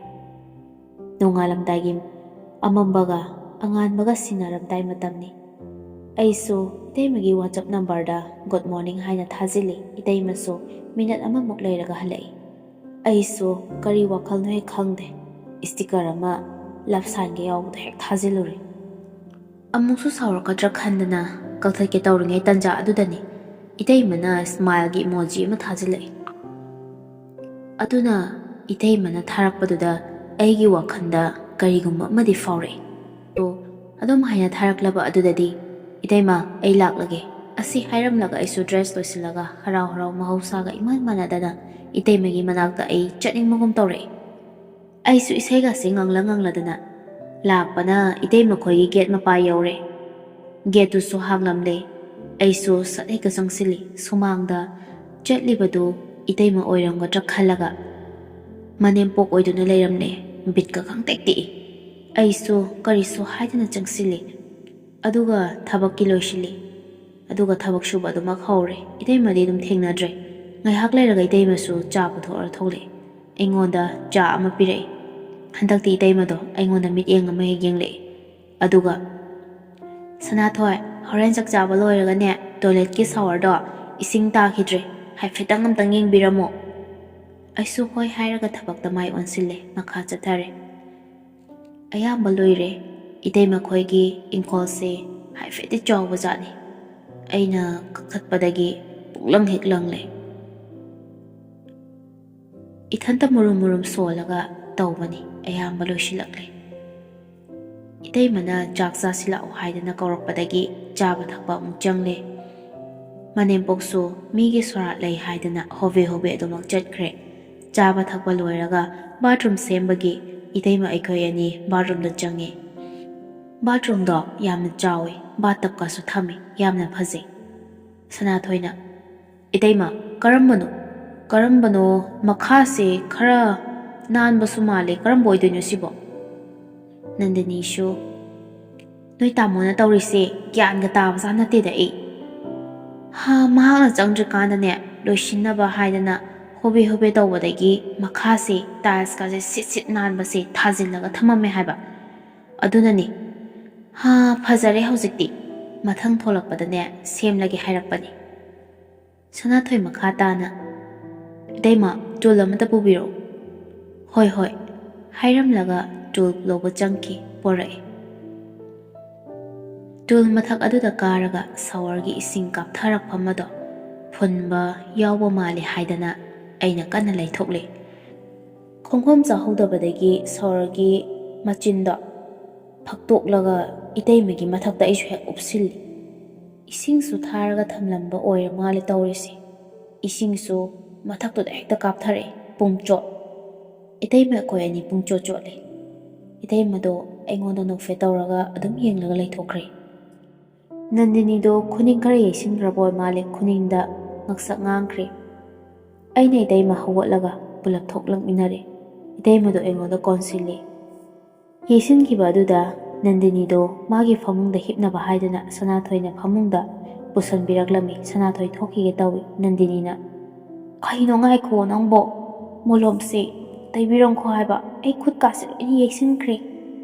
ꯅꯣꯡꯉꯥꯜꯂꯝꯗꯥꯏꯒꯤ ꯑꯃꯝꯕꯒ ꯑꯉꯥꯟꯕꯒ ꯁꯤꯟꯅꯔꯝꯗꯥꯏ ꯃꯇꯝꯅꯤ꯫ ꯑꯩꯁꯨ ꯏꯇꯩꯃꯒꯤ WhatsApp ꯅꯝꯕꯔꯗ "Good morning" ꯍꯥꯏꯅ ꯊꯥꯖꯤꯜꯂꯤ꯫ ꯏꯇꯩꯃꯁꯨ ꯃꯤꯅꯠ ꯑꯃꯃꯨꯛ ꯂꯩꯔꯒ ꯍꯜꯂꯛꯏ꯫ ꯑꯩꯁꯨ ꯀꯔꯤ ꯋꯥꯈꯜꯅꯣ ꯍꯦꯛ ꯈꯪꯗꯦ, ꯁ꯭ꯇꯤꯀꯔ ꯑꯃ ꯂꯞ ꯁꯥꯏꯟꯒ ꯌꯥꯎꯕꯗꯣ ꯍꯦꯛ ꯊꯥꯖꯤꯜꯂꯨꯔꯦ꯫ ꯑꯃꯨꯛꯁꯨ ꯁꯥꯎꯔꯛꯀꯗ꯭ꯔꯥ ꯈꯟꯗꯅ ꯀꯛꯊꯠꯀꯦ ꯇꯧꯔꯤꯉꯩ ꯇꯟꯖꯥ ꯑꯗꯨꯗꯅꯤ ꯏꯇꯩꯃꯅ ꯁ꯭ꯃꯥꯏꯜꯒꯤ ꯏꯃꯣꯖꯤ ꯑꯃ ꯊꯥꯖꯤꯜꯂꯛꯏ꯫ ꯑꯗꯨꯅ ꯏꯇꯩꯃꯅ ꯊꯥꯔꯛꯄꯗꯨꯗ ꯑꯩꯒꯤ ꯋꯥꯈꯜꯗ ꯀꯔꯤꯒꯨꯝꯕ ꯑꯃꯗꯤ ꯐꯥꯎꯔꯛꯏ꯫ ꯑꯗꯣ ꯑꯗꯨꯝ ꯍꯥꯏꯅ ꯊꯥꯔꯛꯂꯕ ꯑꯗꯨꯗꯗꯤ, "ꯏꯇꯩꯃ, ꯑꯩ ꯂꯥꯛꯂꯒꯦ" ꯑꯁꯤ ꯍꯥꯏꯔꯝꯂꯒ ꯑꯩꯁꯨ ꯗ꯭ꯔꯦꯁ ꯂꯣꯏꯁꯤꯜꯂꯒ ꯍꯔꯥꯎ ꯍꯔꯥꯎ ꯃꯍꯧꯁꯥꯒ ꯏꯃꯥꯟ ꯃꯥꯟꯅꯗꯅ ꯏꯇꯩꯃꯒꯤ ꯃꯅꯥꯛꯇ ꯑꯩ ꯆꯠꯅꯤꯡꯕꯒꯨꯝ ꯇꯧꯔꯛꯏ꯫ ꯑꯩꯁꯨ ꯏꯁꯩꯒꯁꯦ ꯉꯪꯂ ꯉꯪꯂꯗꯅ ꯂꯥꯛꯄꯅ ꯏꯇꯩ ꯃꯈꯣꯏꯒꯤ ꯒꯦꯠ ꯃꯄꯥ ꯌꯧꯔꯦ꯫ ꯒꯦꯠꯇꯨꯁꯨ ꯍꯥꯡꯂꯝꯂꯦ꯫ ꯑꯩꯁꯨ ꯁꯠ ꯍꯦꯛꯇ ꯆꯪꯁꯤꯜꯂꯤ꯫ ꯁꯨꯃꯥꯡꯗ ꯆꯠꯂꯤꯕꯗꯨ ꯏꯇꯩꯃ ꯑꯣꯏꯔꯝꯒꯗ꯭ꯔꯥ ꯈꯜꯂꯒ ꯃꯅꯦꯝꯄꯣꯛ ꯑꯣꯏꯗꯨꯅ ꯂꯩꯔꯝꯂꯦ꯫ ꯕꯤꯠꯀ ꯈꯪꯇꯦꯛ ꯇꯦꯛꯏ꯫ ꯑꯩꯁꯨ ꯀꯔꯤꯁꯨ ꯍꯥꯏꯗꯅ ꯆꯪꯁꯤꯜꯂꯤ꯫ ꯑꯗꯨꯒ ꯊꯕꯛꯀꯤ ꯂꯣꯏꯁꯤꯜꯂꯤ꯫ ꯑꯗꯨꯒ ꯊꯕꯛ ꯁꯨꯕ ꯑꯗꯨꯃꯛ ꯍꯧꯔꯦ꯫ ꯏꯇꯩꯃꯗꯤ ꯑꯗꯨꯝ ꯊꯦꯡꯅꯗ꯭ꯔꯦ꯫ ꯉꯥꯏꯍꯥꯛ ꯂꯩꯔꯒ ꯏꯇꯩꯃꯁꯨ ꯆꯥ ꯄꯨꯊꯣꯛꯑ ꯊꯣꯛꯂꯛꯑꯦ꯫ ꯑꯩꯉꯣꯟꯗ ꯆꯥ ꯑꯃ ꯄꯤꯔꯛꯏ꯫ ꯍꯟꯗꯛꯇꯤ ꯏꯇꯩꯃꯗꯣ ꯑꯩꯉꯣꯟꯗ ꯃꯤꯠꯌꯦꯡ ꯑꯃ ꯍꯦꯛ ꯌꯦꯡꯂꯛꯏ꯫ ꯑꯗꯨꯒ, "ꯁꯅꯥꯊꯣꯏ, ꯍꯣꯔꯦꯟ ꯆꯥꯛ ꯆꯥꯕ ꯂꯣꯏꯔꯒꯅꯦ, ꯇꯣꯏꯂꯦꯠꯀꯤ ꯁꯥꯋꯔꯗꯣ ꯏꯁꯤꯡ ꯇꯥꯈꯤꯗ꯭ꯔꯦ, ꯍꯥꯏꯐꯦꯠꯇꯪ ꯑꯝꯇꯪ ꯌꯦꯡꯕꯤꯔꯝꯃꯣ"꯫ ꯑꯩꯁꯨ ꯍꯣꯏ ꯍꯥꯏꯔꯒ ꯊꯕꯛꯇ ꯃꯥꯏ ꯑꯣꯟꯁꯤꯜꯂꯦ꯫ ꯃꯈꯥ ꯆꯠꯊꯔꯦ꯫ ꯑꯌꯥꯝꯕ ꯂꯣꯏꯔꯦ꯫ ꯏꯇꯩꯃꯈꯣꯏꯒꯤ ꯏꯪꯈꯣꯜꯁꯦ ꯍꯥꯏꯐꯦꯠꯇꯤ ꯆꯥꯎꯕ ꯖꯥꯠꯅꯤ꯫ ꯑꯩꯅ ꯀꯛꯊꯠꯄꯗꯒꯤ ꯄꯨꯛꯂꯪ ꯍꯦꯛ ꯂꯪꯂꯦ꯫ ꯏꯊꯟꯇ ꯃꯨꯔꯨꯝ ꯃꯨꯔꯨꯝ ꯁꯣꯜꯂꯒ ꯇꯧꯕꯅꯤ, ꯑꯌꯥꯝꯕ ꯂꯣꯏꯁꯤꯜꯂꯛꯂꯦ꯫ ꯏꯇꯩꯃꯅ ꯆꯥꯛ ꯆꯥꯁꯤꯜꯂꯛꯎ ꯍꯥꯏꯗꯅ ꯀꯧꯔꯛꯄꯗꯒꯤ ꯆꯥꯕ ꯊꯛꯄ ꯑꯃꯨꯛ ꯆꯪꯂꯦ꯫ ꯃꯅꯦꯝꯄꯣꯛꯁꯨ ꯃꯤꯒꯤ ꯁꯣꯔꯥꯠ ꯂꯩ ꯍꯥꯏꯗꯅ ꯍꯣꯕꯦ ꯍꯣꯕꯦ ꯑꯗꯨꯃꯛ ꯆꯠꯈ꯭ꯔꯦ꯫ ꯆꯥꯕ ꯊꯛꯄ ꯂꯣꯏꯔꯒ ꯕꯥꯊꯔꯨꯝ ꯁꯦꯝꯕꯒꯤ ꯏꯇꯩꯃ ꯑꯩꯈꯣꯏ ꯑꯅꯤ ꯕꯥꯊꯔꯨꯝꯗ ꯆꯪꯉꯤ꯫ ꯕꯥꯊꯔꯨꯝꯗꯣ ꯌꯥꯝꯅ ꯆꯥꯎꯏ, ꯕꯥꯊꯇꯕꯀꯁꯨ ꯊꯝꯃꯤ, ꯌꯥꯝꯅ ꯐꯖꯩ꯫ ꯁꯅꯥꯊꯣꯏꯅ, "ꯏꯇꯩꯃ, ꯀꯔꯝꯕꯅꯣ? ꯀꯔꯝꯕꯅꯣ? ꯃꯈꯥꯁꯦ ꯈꯔ ꯅꯥꯟꯕꯁꯨ ꯃꯥꯜꯂꯦ, ꯀꯔꯝꯕ ꯑꯣꯏꯗꯣꯏꯅꯣ ꯁꯤꯕꯣ?" ꯅꯟꯗꯤꯅꯤꯁꯨ, "ꯅꯣꯏ ꯇꯥꯃꯣꯅ ꯇꯧꯔꯤꯁꯦ ꯒ꯭ꯌꯥꯟꯒ ꯇꯥꯕꯖꯥꯠ ꯅꯠꯇꯦꯗ ꯑꯩ꯫ ꯍꯥ, ꯃꯍꯥꯛꯅ ꯆꯪꯗ꯭ꯔꯤꯀꯥꯟꯗꯅꯦ, ꯂꯣꯏꯁꯤꯟꯅꯕ ꯍꯥꯏꯗꯅ ꯍꯣꯕꯦ ꯍꯣꯕꯦ ꯇꯧꯕꯗꯒꯤ ꯃꯈꯥꯁꯦ ꯇꯥꯏꯜꯁꯀꯁꯦ ꯁꯤꯠ ꯁꯤꯠ ꯅꯥꯟꯕꯁꯦ ꯊꯥꯖꯤꯜꯂꯒ ꯊꯝꯃꯝꯃꯦ ꯍꯥꯏꯕ꯫ ꯑꯗꯨꯅꯅꯤ꯫ ꯍꯥ, ꯐꯖꯔꯦ ꯍꯧꯖꯤꯛꯇꯤ꯫ ꯃꯊꯪ ꯊꯣꯛꯂꯛꯄꯗꯅꯦ ꯁꯦꯝꯂꯒꯦ ꯍꯥꯏꯔꯛꯄꯅꯤ꯫" ꯁꯅꯥꯊꯣꯏ ꯃꯈꯥ ꯇꯥꯅ, "ꯏꯇꯩꯃ, ꯇꯨꯜ ꯑꯃꯇ ꯄꯨꯕꯤꯔꯛꯎ꯫" "ꯍꯣꯏ, ꯍꯣꯏ," ꯍꯥꯏꯔꯝꯂꯒ ꯇꯨꯜ ꯂꯧꯕ ꯆꯪꯈꯤ, ꯄꯣꯔꯛꯏ꯫ ꯇꯨꯜ ꯃꯊꯛ ꯑꯗꯨꯗ ꯀꯥꯔꯒ ꯁꯥꯋꯔꯒꯤ ꯏꯁꯤꯡ ꯀꯥꯞꯊꯔꯛꯐꯝ ꯑꯗꯣ ꯐꯨꯟꯕ ꯌꯥꯎꯕ ꯃꯥꯜꯂꯤ ꯍꯥꯏꯗꯅ ꯑꯩꯅ ꯀꯟꯅ ꯂꯩꯊꯣꯛꯂꯤ꯫ ꯈꯣꯡꯐꯝ ꯆꯥꯍꯧꯗꯕꯗꯒꯤ ꯁꯥꯋꯔꯒꯤ ꯃꯆꯤꯟꯗꯣ ꯐꯛꯇꯣꯛꯂꯒ ꯏꯇꯩꯃꯒꯤ ꯃꯊꯛꯇ ꯑꯩꯁꯨ ꯍꯦꯛ ꯎꯞꯁꯤꯜꯂꯤ꯫ ꯏꯁꯤꯡꯁꯨ ꯊꯥꯔꯒ ꯊꯝꯂꯝꯕ ꯑꯣꯏꯔ ꯃꯥꯜꯂꯦ ꯇꯧꯔꯤꯁꯦ꯫ ꯏꯁꯤꯡꯁꯨ ꯃꯊꯛꯇꯨꯗ ꯍꯦꯛꯇ ꯀꯥꯞꯊꯔꯛꯑꯦ, ꯄꯨꯡꯆꯣꯠ꯫ ꯏꯇꯩꯃ ꯑꯩꯈꯣꯏ ꯑꯅꯤ ꯄꯨꯡꯆꯣꯠ ꯆꯣꯠꯂꯦ꯫ ꯏꯇꯩꯃꯗꯣ ꯑꯩꯉꯣꯟꯗ ꯅꯣꯛꯐꯦꯠ ꯇꯧꯔꯒ ꯑꯗꯨꯝ ꯌꯦꯡꯂꯒ ꯂꯩꯊꯣꯛꯈ꯭ꯔꯦ꯫ ꯅꯟꯗꯤꯅꯤꯗꯣ ꯈꯨꯅꯤꯡ ꯈꯔ ꯌꯩꯁꯤꯟꯈ꯭ꯔꯕ ꯑꯣꯏ ꯃꯥꯜꯂꯦ, ꯈꯨꯅꯤꯡꯗ ꯉꯛꯁꯛ ꯉꯥꯡꯈ꯭ꯔꯦ꯫ ꯑꯩꯅ ꯏꯇꯩꯃ ꯍꯧꯒꯠꯂꯒ ꯄꯨꯂꯞ ꯊꯣꯛꯂꯛꯃꯤꯟꯅꯔꯦ꯫ ꯏꯇꯩꯃꯗꯣ ꯑꯩꯉꯣꯟꯗ ꯀꯣꯟꯁꯤꯜꯂꯦ꯫ ꯌꯩꯁꯤꯟꯈꯤꯕ ꯑꯗꯨꯗ ꯅꯟꯗꯤꯅꯤꯗꯣ ꯃꯥꯒꯤ ꯐꯃꯨꯡꯗ ꯍꯤꯞꯅꯕ ꯍꯥꯏꯗꯨꯅ ꯁꯅꯥꯊꯣꯏꯅ ꯐꯃꯨꯡꯗ ꯄꯨꯁꯟꯕꯤꯔꯛꯂꯝꯃꯤ꯫ ꯁꯅꯥꯊꯣꯏ ꯊꯣꯛꯈꯤꯒꯦ ꯇꯧꯏ꯫ ꯅꯟꯗꯤꯅꯤꯅ, "ꯀꯩꯅꯣ, ꯉꯥꯏꯈꯣ ꯅꯪꯕꯣ, ꯃꯣꯂꯣꯝꯁꯦ ꯇꯩꯕꯤꯔꯝꯈꯣ ꯍꯥꯏꯕ, ꯑꯩ ꯈꯨꯠꯀꯥꯁꯦ ꯂꯣꯏꯅ ꯌꯩꯁꯤꯟꯈ꯭ꯔꯦ꯫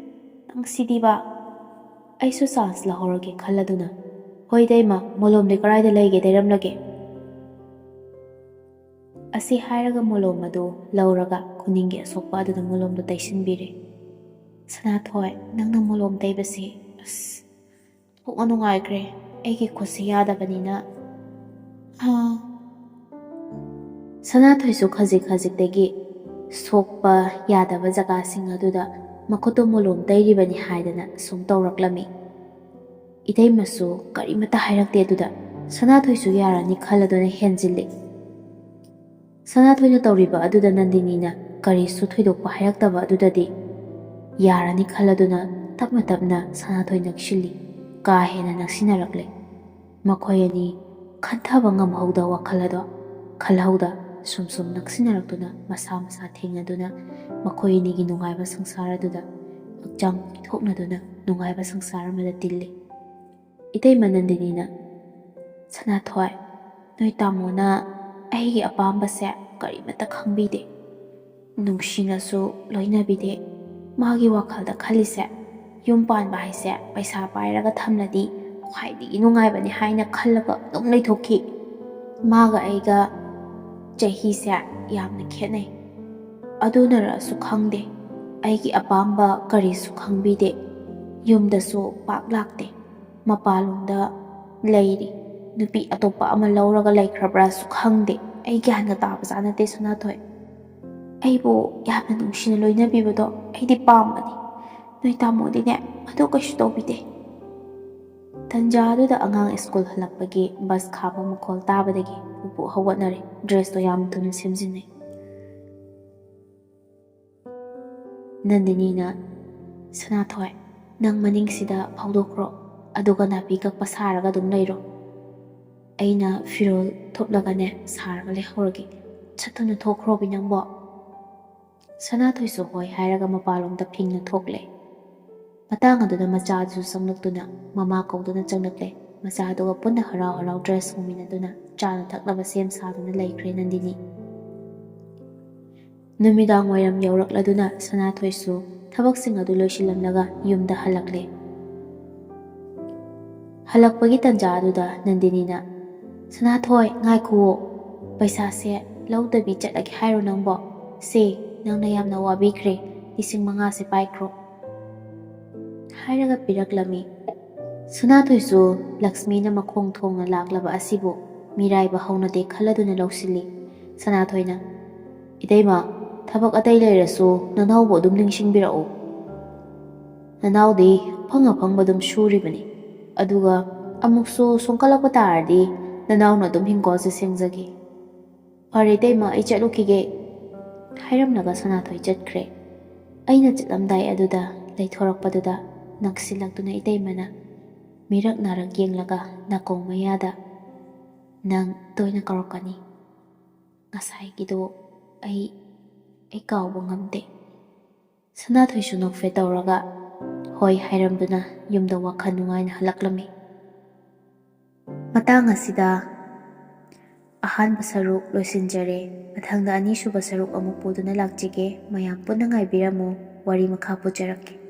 ꯅꯪ ꯁꯤꯗꯤꯕ!" ꯑꯩꯁꯨ ꯆꯥꯟꯁ ꯂꯧꯍꯧꯔꯒꯦ ꯈꯜꯂꯗꯨꯅ, "ꯍꯣꯏ ꯏꯇꯩꯃ, ꯃꯣꯂꯣꯝꯗꯤ ꯀꯗꯥꯏꯗ ꯂꯩꯒꯦ, ꯇꯩꯔꯝꯂꯒꯦ?" ꯑꯁꯤ ꯍꯥꯏꯔꯒ ꯃꯣꯂꯣꯝ ꯑꯗꯨ ꯂꯧꯔꯒ ꯈꯨꯅꯤꯡꯒꯤ ꯑꯁꯣꯛꯄ ꯑꯗꯨꯗ ꯃꯣꯂꯣꯝꯗꯣ ꯇꯩꯁꯤꯟꯕꯤꯔꯦ꯫ "ꯁꯅꯥꯊꯣꯏ, ꯅꯪꯅ ꯃꯣꯂꯣꯝ ꯇꯩꯕꯁꯦ ꯑꯁ ꯊꯣꯛꯅ ꯅꯨꯡꯉꯥꯏꯈ꯭ꯔꯦ꯫ ꯑꯩꯒꯤ ꯈꯨꯠꯁꯦ ꯌꯥꯗꯕꯅꯤꯅ ꯁꯅꯥꯊꯣꯏꯁꯨ ꯈꯖꯤꯛ ꯈꯖꯤꯛꯇꯒꯤ ꯁꯣꯛꯄ ꯌꯥꯗꯕ ꯖꯒꯥꯁꯤꯡ ꯑꯗꯨꯗ ꯃꯈꯨꯠꯇꯣ ꯃꯣꯂꯣꯝ ꯇꯩꯔꯤꯕꯅꯤ ꯍꯥꯏꯗꯅ ꯁꯨꯝ ꯇꯧꯔꯛꯂꯝꯃꯤ꯫ ꯏꯇꯩꯃꯁꯨ ꯀꯔꯤꯃꯠꯇ ꯍꯥꯏꯔꯛꯇꯦ꯫ ꯑꯗꯨꯗ ꯁꯅꯥꯊꯣꯏꯁꯨ ꯌꯥꯔꯅꯤ ꯈꯜꯂꯗꯨꯅ ꯍꯦꯟꯖꯤꯜꯂꯤ꯫ ꯁꯅꯥꯊꯣꯏꯅ ꯇꯧꯔꯤꯕ ꯑꯗꯨꯗ ꯅꯟꯗꯤꯅꯤꯅ ꯀꯔꯤꯁꯨ ꯊꯣꯏꯗꯣꯛꯄ ꯍꯥꯏꯔꯛꯇꯕ ꯑꯗꯨꯗꯗꯤ ꯌꯥꯔꯅꯤ ꯈꯜꯂꯗꯨꯅ ꯇꯞꯅ ꯇꯞꯅ ꯁꯅꯥꯊꯣꯏ ꯅꯛꯁꯤꯜꯂꯤ꯫ ꯀꯥ ꯍꯦꯟꯅ ꯅꯛꯁꯤꯟꯅꯔꯛꯂꯦ꯫ ꯃꯈꯣꯏ ꯑꯅꯤ ꯈꯟꯊꯕ ꯉꯝꯍꯧꯗ ꯋꯥꯈꯜ ꯑꯗꯣ ꯈꯜꯍꯧꯗ ꯁꯨꯝ ꯁꯨꯝ ꯅꯛꯁꯤꯟꯅꯔꯛꯇꯨꯅ ꯃꯁꯥ ꯃꯁꯥ ꯊꯦꯡꯅꯗꯨꯅ ꯃꯈꯣꯏ ꯑꯅꯤꯒꯤ ꯅꯨꯡꯉꯥꯏꯕ ꯁꯪꯁꯥꯔ ꯑꯗꯨꯗ ꯍꯛꯆꯥꯡ ꯄꯤꯊꯣꯛꯅꯗꯨꯅ ꯅꯨꯡꯉꯥꯏꯕ ꯁꯪꯁꯥꯔ ꯑꯃꯗ ꯇꯤꯜꯂꯤ꯫ ꯏꯇꯩꯃ ꯅꯟꯗꯤꯅꯤꯅ, "ꯁꯅꯥꯊꯣꯏ, ꯅꯣꯏ ꯇꯥꯃꯣꯅ ꯑꯩꯒꯤ ꯑꯄꯥꯝꯕꯁꯦ ꯀꯔꯤꯃꯠꯇ ꯈꯪꯕꯤꯗꯦ꯫ ꯅꯨꯡꯁꯤꯅꯁꯨ ꯂꯣꯏꯅꯕꯤꯗꯦ꯫ ꯃꯥꯒꯤ ꯋꯥꯈꯜꯗ ꯈꯜꯂꯤꯁꯦ ꯌꯨꯝ ꯄꯥꯟꯕ ꯍꯥꯏꯁꯦ ꯄꯩꯁꯥ ꯄꯥꯏꯔꯒ ꯊꯝꯂꯗꯤ ꯈ꯭ꯋꯥꯏꯗꯒꯤ ꯅꯨꯡꯉꯥꯏꯕꯅꯤ ꯍꯥꯏꯅ ꯈꯜꯂꯒ ꯑꯗꯨꯝ ꯂꯩꯊꯣꯛꯈꯤ꯫ ꯃꯥꯒ ꯑꯩꯒ ꯆꯍꯤꯁꯦ ꯌꯥꯝꯅ ꯈꯦꯠꯅꯩ꯫ ꯑꯗꯨꯅꯔꯁꯨ ꯈꯪꯗꯦ, ꯑꯩꯒꯤ ꯑꯄꯥꯝꯕ ꯀꯔꯤꯁꯨ ꯈꯪꯕꯤꯗꯦ꯫ ꯌꯨꯝꯗꯁꯨ ꯄꯥꯛ ꯂꯥꯛꯇꯦ꯫ ꯃꯄꯥꯟꯂꯣꯝꯗ ꯂꯩꯔꯤ꯫ ꯅꯨꯄꯤ ꯑꯇꯣꯞꯄ ꯑꯃ ꯂꯧꯔꯒ ꯂꯩꯈ꯭ꯔꯕ꯭ꯔꯥꯁꯨ ꯈꯪꯗꯦ꯫ ꯑꯩ ꯒ꯭ꯌꯥꯟꯒ ꯇꯥꯕꯖꯥꯠ ꯅꯠꯇꯦ ꯁꯅꯥꯊꯣꯏ꯫ ꯑꯩꯕꯨ ꯌꯥꯝꯅ ꯅꯨꯡꯁꯤꯅ ꯂꯣꯏꯅꯕꯤꯕꯗꯣ ꯑꯩꯗꯤ ꯄꯥꯝꯕꯅꯤ꯫ ꯅꯣꯏ ꯇꯥꯃꯣꯗꯤꯅꯦ ꯃꯗꯨ ꯀꯩꯁꯨ ꯇꯧꯕꯤꯗꯦ꯫" ꯇꯟꯖꯥꯗꯨꯗ ꯑꯉꯥꯡ ꯁ꯭ꯀꯨꯜ ꯍꯜꯂꯛꯄꯒꯤ ꯕꯁ ꯈꯥꯝꯕ ꯃꯈꯣꯜ ꯇꯥꯕꯗꯒꯤ ꯄꯨꯄꯨ ꯍꯧꯒꯠꯅꯔꯦ꯫ ꯗ꯭ꯔꯦꯁꯇꯣ ꯌꯥꯝ ꯊꯨꯅ ꯁꯦꯝꯖꯤꯟꯅꯩ꯫ ꯅꯟꯗꯤꯅꯤꯅ, "ꯁꯅꯥꯊꯣꯏ, ꯅꯪ ꯃꯅꯤꯡꯁꯤꯗ ꯐꯥꯎꯗꯣꯛꯈ꯭ꯔꯣ, ꯑꯗꯨꯒ ꯅꯥꯄꯤ ꯀꯛꯄ ꯁꯥꯔꯒ ꯑꯗꯨꯝ ꯂꯩꯔꯣ꯫ ꯑꯩꯅ ꯐꯤꯔꯣꯜ ꯊꯨꯞꯂꯒꯅꯦ ꯁꯥꯔꯒ ꯂꯩꯍꯧꯔꯒꯦ꯫ ꯁꯠ ꯊꯨꯅ ꯊꯣꯛꯈ꯭ꯔꯣꯕꯤ ꯅꯪꯕꯣ꯫" ꯁꯅꯥꯊꯣꯏꯁꯨ ꯍꯣꯏ ꯍꯥꯏꯔꯒ ꯃꯄꯥꯟꯂꯣꯝꯗ ꯐꯤꯡꯅ ꯊꯣꯛꯂꯦ꯫ ꯃꯇꯥꯡ ꯑꯗꯨꯗ ꯃꯆꯥꯗꯨꯁꯨ ꯆꯪꯂꯛꯇꯨꯅ ꯃꯃꯥ ꯀꯧꯗꯨꯅ ꯆꯪꯂꯛꯂꯦ꯫ ꯃꯆꯥꯗꯨꯒ ꯄꯨꯟꯅ ꯍꯔꯥꯎ ꯍꯔꯥꯎ ꯗ꯭ꯔꯦꯁ ꯍꯣꯡꯃꯤꯟꯅꯗꯨꯅ ꯆꯥꯅ ꯊꯛꯅꯕ ꯁꯦꯝ ꯁꯥꯗꯨꯅ ꯂꯩꯈ꯭ꯔꯦ ꯅꯟꯗꯤꯅꯤ꯫ ꯅꯨꯃꯤꯗꯥꯡ ꯋꯥꯏꯔꯝ ꯌꯧꯔꯛꯂꯗꯨꯅ ꯁꯅꯥꯊꯣꯏꯁꯨ ꯊꯕꯛꯁꯤꯡ ꯑꯗꯨ ꯂꯣꯏꯁꯤꯜꯂꯝꯂꯒ ꯌꯨꯝꯗ ꯍꯜꯂꯛꯂꯦ꯫ ꯍꯜꯂꯛꯄꯒꯤ ꯇꯟꯖꯥ ꯑꯗꯨꯗ ꯅꯟꯗꯤꯅꯤꯅ, "ꯁꯅꯥꯊꯣꯏ, ꯉꯥꯏꯈꯨꯋꯣ꯫ ꯄꯩꯁꯥꯁꯦ ꯂꯧꯗꯕꯤ ꯆꯠꯂꯒꯦ ꯍꯥꯏꯔꯣ ꯅꯪꯕꯣ? ꯁꯦ, ꯅꯪꯅ ꯌꯥꯝꯅ ꯋꯥꯕꯤꯈ꯭ꯔꯦ꯫ ꯂꯤꯁꯤꯡ ꯃꯉꯥꯁꯦ ꯄꯥꯏꯈ꯭ꯔꯣ꯫" ꯍꯥꯏꯔꯒ ꯄꯤꯔꯛꯂꯝꯃꯤ꯫ ꯁꯅꯥꯊꯣꯏꯁꯨ ꯂꯛꯁꯃꯤꯅ ꯃꯈꯣꯡ ꯊꯣꯡꯅ ꯂꯥꯛꯂꯕ ꯑꯁꯤꯕꯨ ꯃꯤꯔꯥꯏꯕ ꯍꯧꯅꯗꯦ ꯈꯜꯂꯗꯨꯅ ꯂꯧꯁꯤꯜꯂꯤ꯫ ꯁꯅꯥꯊꯣꯏꯅ, "ꯏꯇꯩꯃ, ꯊꯕꯛ ꯑꯇꯩ ꯂꯩꯔꯁꯨ ꯅꯅꯥꯎꯕꯨ ꯑꯗꯨꯝ ꯅꯤꯡꯁꯤꯡꯕꯤꯔꯛꯎ꯫ ꯅꯅꯥꯎꯗꯤ ꯑꯐꯪ ꯑꯐꯪꯕ ꯑꯗꯨꯝ ꯁꯨꯔꯤꯕꯅꯤ꯫ ꯑꯗꯨꯒ ꯑꯃꯨꯛꯁꯨ ꯁꯣꯟꯀꯠꯂꯛꯄ ꯇꯥꯔꯗꯤ ꯅꯅꯥꯎꯅ ꯑꯗꯨꯝ ꯍꯤꯡꯒꯣꯜꯁꯦ ꯁꯦꯡꯖꯒꯦ꯫ ꯐꯔꯦ ꯏꯇꯩꯃ, ꯑꯩ ꯆꯠꯂꯨꯈꯤꯒꯦ," ꯍꯥꯏꯔꯝꯂꯒ ꯁꯅꯥꯊꯣꯏ ꯆꯠꯈ꯭ꯔꯦ꯫ ꯑꯩꯅ ꯆꯠꯂꯝꯗꯥꯏ ꯑꯗꯨꯗ ꯂꯩꯊꯣꯔꯛꯄꯗꯨꯗ ꯅꯛꯁꯤꯜꯂꯛꯇꯨꯅ ꯏꯇꯩꯃꯅ ꯃꯤꯔꯛ ꯅꯥꯔꯛ ꯌꯦꯡꯂꯒ ꯅꯥꯀꯣꯡ ꯃꯌꯥꯗ, "ꯅꯪ ꯇꯣꯏꯅ ꯀꯧꯔꯛꯀꯅꯤ꯫ ꯉꯁꯥꯏꯒꯤꯗꯣ ꯑꯩ, ꯑꯩ ꯀꯥꯎꯕ ꯉꯝꯗꯦ꯫" ꯁꯅꯥꯊꯣꯏꯁꯨ ꯅꯣꯛꯐꯦꯠ ꯇꯧꯔꯒ ꯍꯣꯏ ꯍꯥꯏꯔꯝꯗꯨꯅ ꯌꯨꯝꯗ ꯋꯥꯈꯜ ꯅꯨꯡꯉꯥꯏꯅ ꯍꯜꯂꯛꯂꯝꯃꯤ꯫ ꯃꯇꯥꯡ ꯑꯁꯤꯗ ꯑꯍꯥꯟꯕ ꯁꯔꯨꯛ ꯂꯣꯏꯁꯤꯟꯖꯔꯦ꯫ ꯃꯊꯪꯗ ꯑꯅꯤꯁꯨꯕ ꯁꯔꯨꯛ ꯑꯃꯨꯛ ꯄꯨꯗꯨꯅ ꯂꯥꯛꯆꯒꯦ꯫ ꯃꯌꯥꯝ ꯄꯨꯟꯅ ꯉꯥꯏꯕꯤꯔꯝꯃꯨ꯫ ꯋꯥꯔꯤ ꯃꯈꯥ ꯄꯨꯖꯔꯛꯀꯦ꯫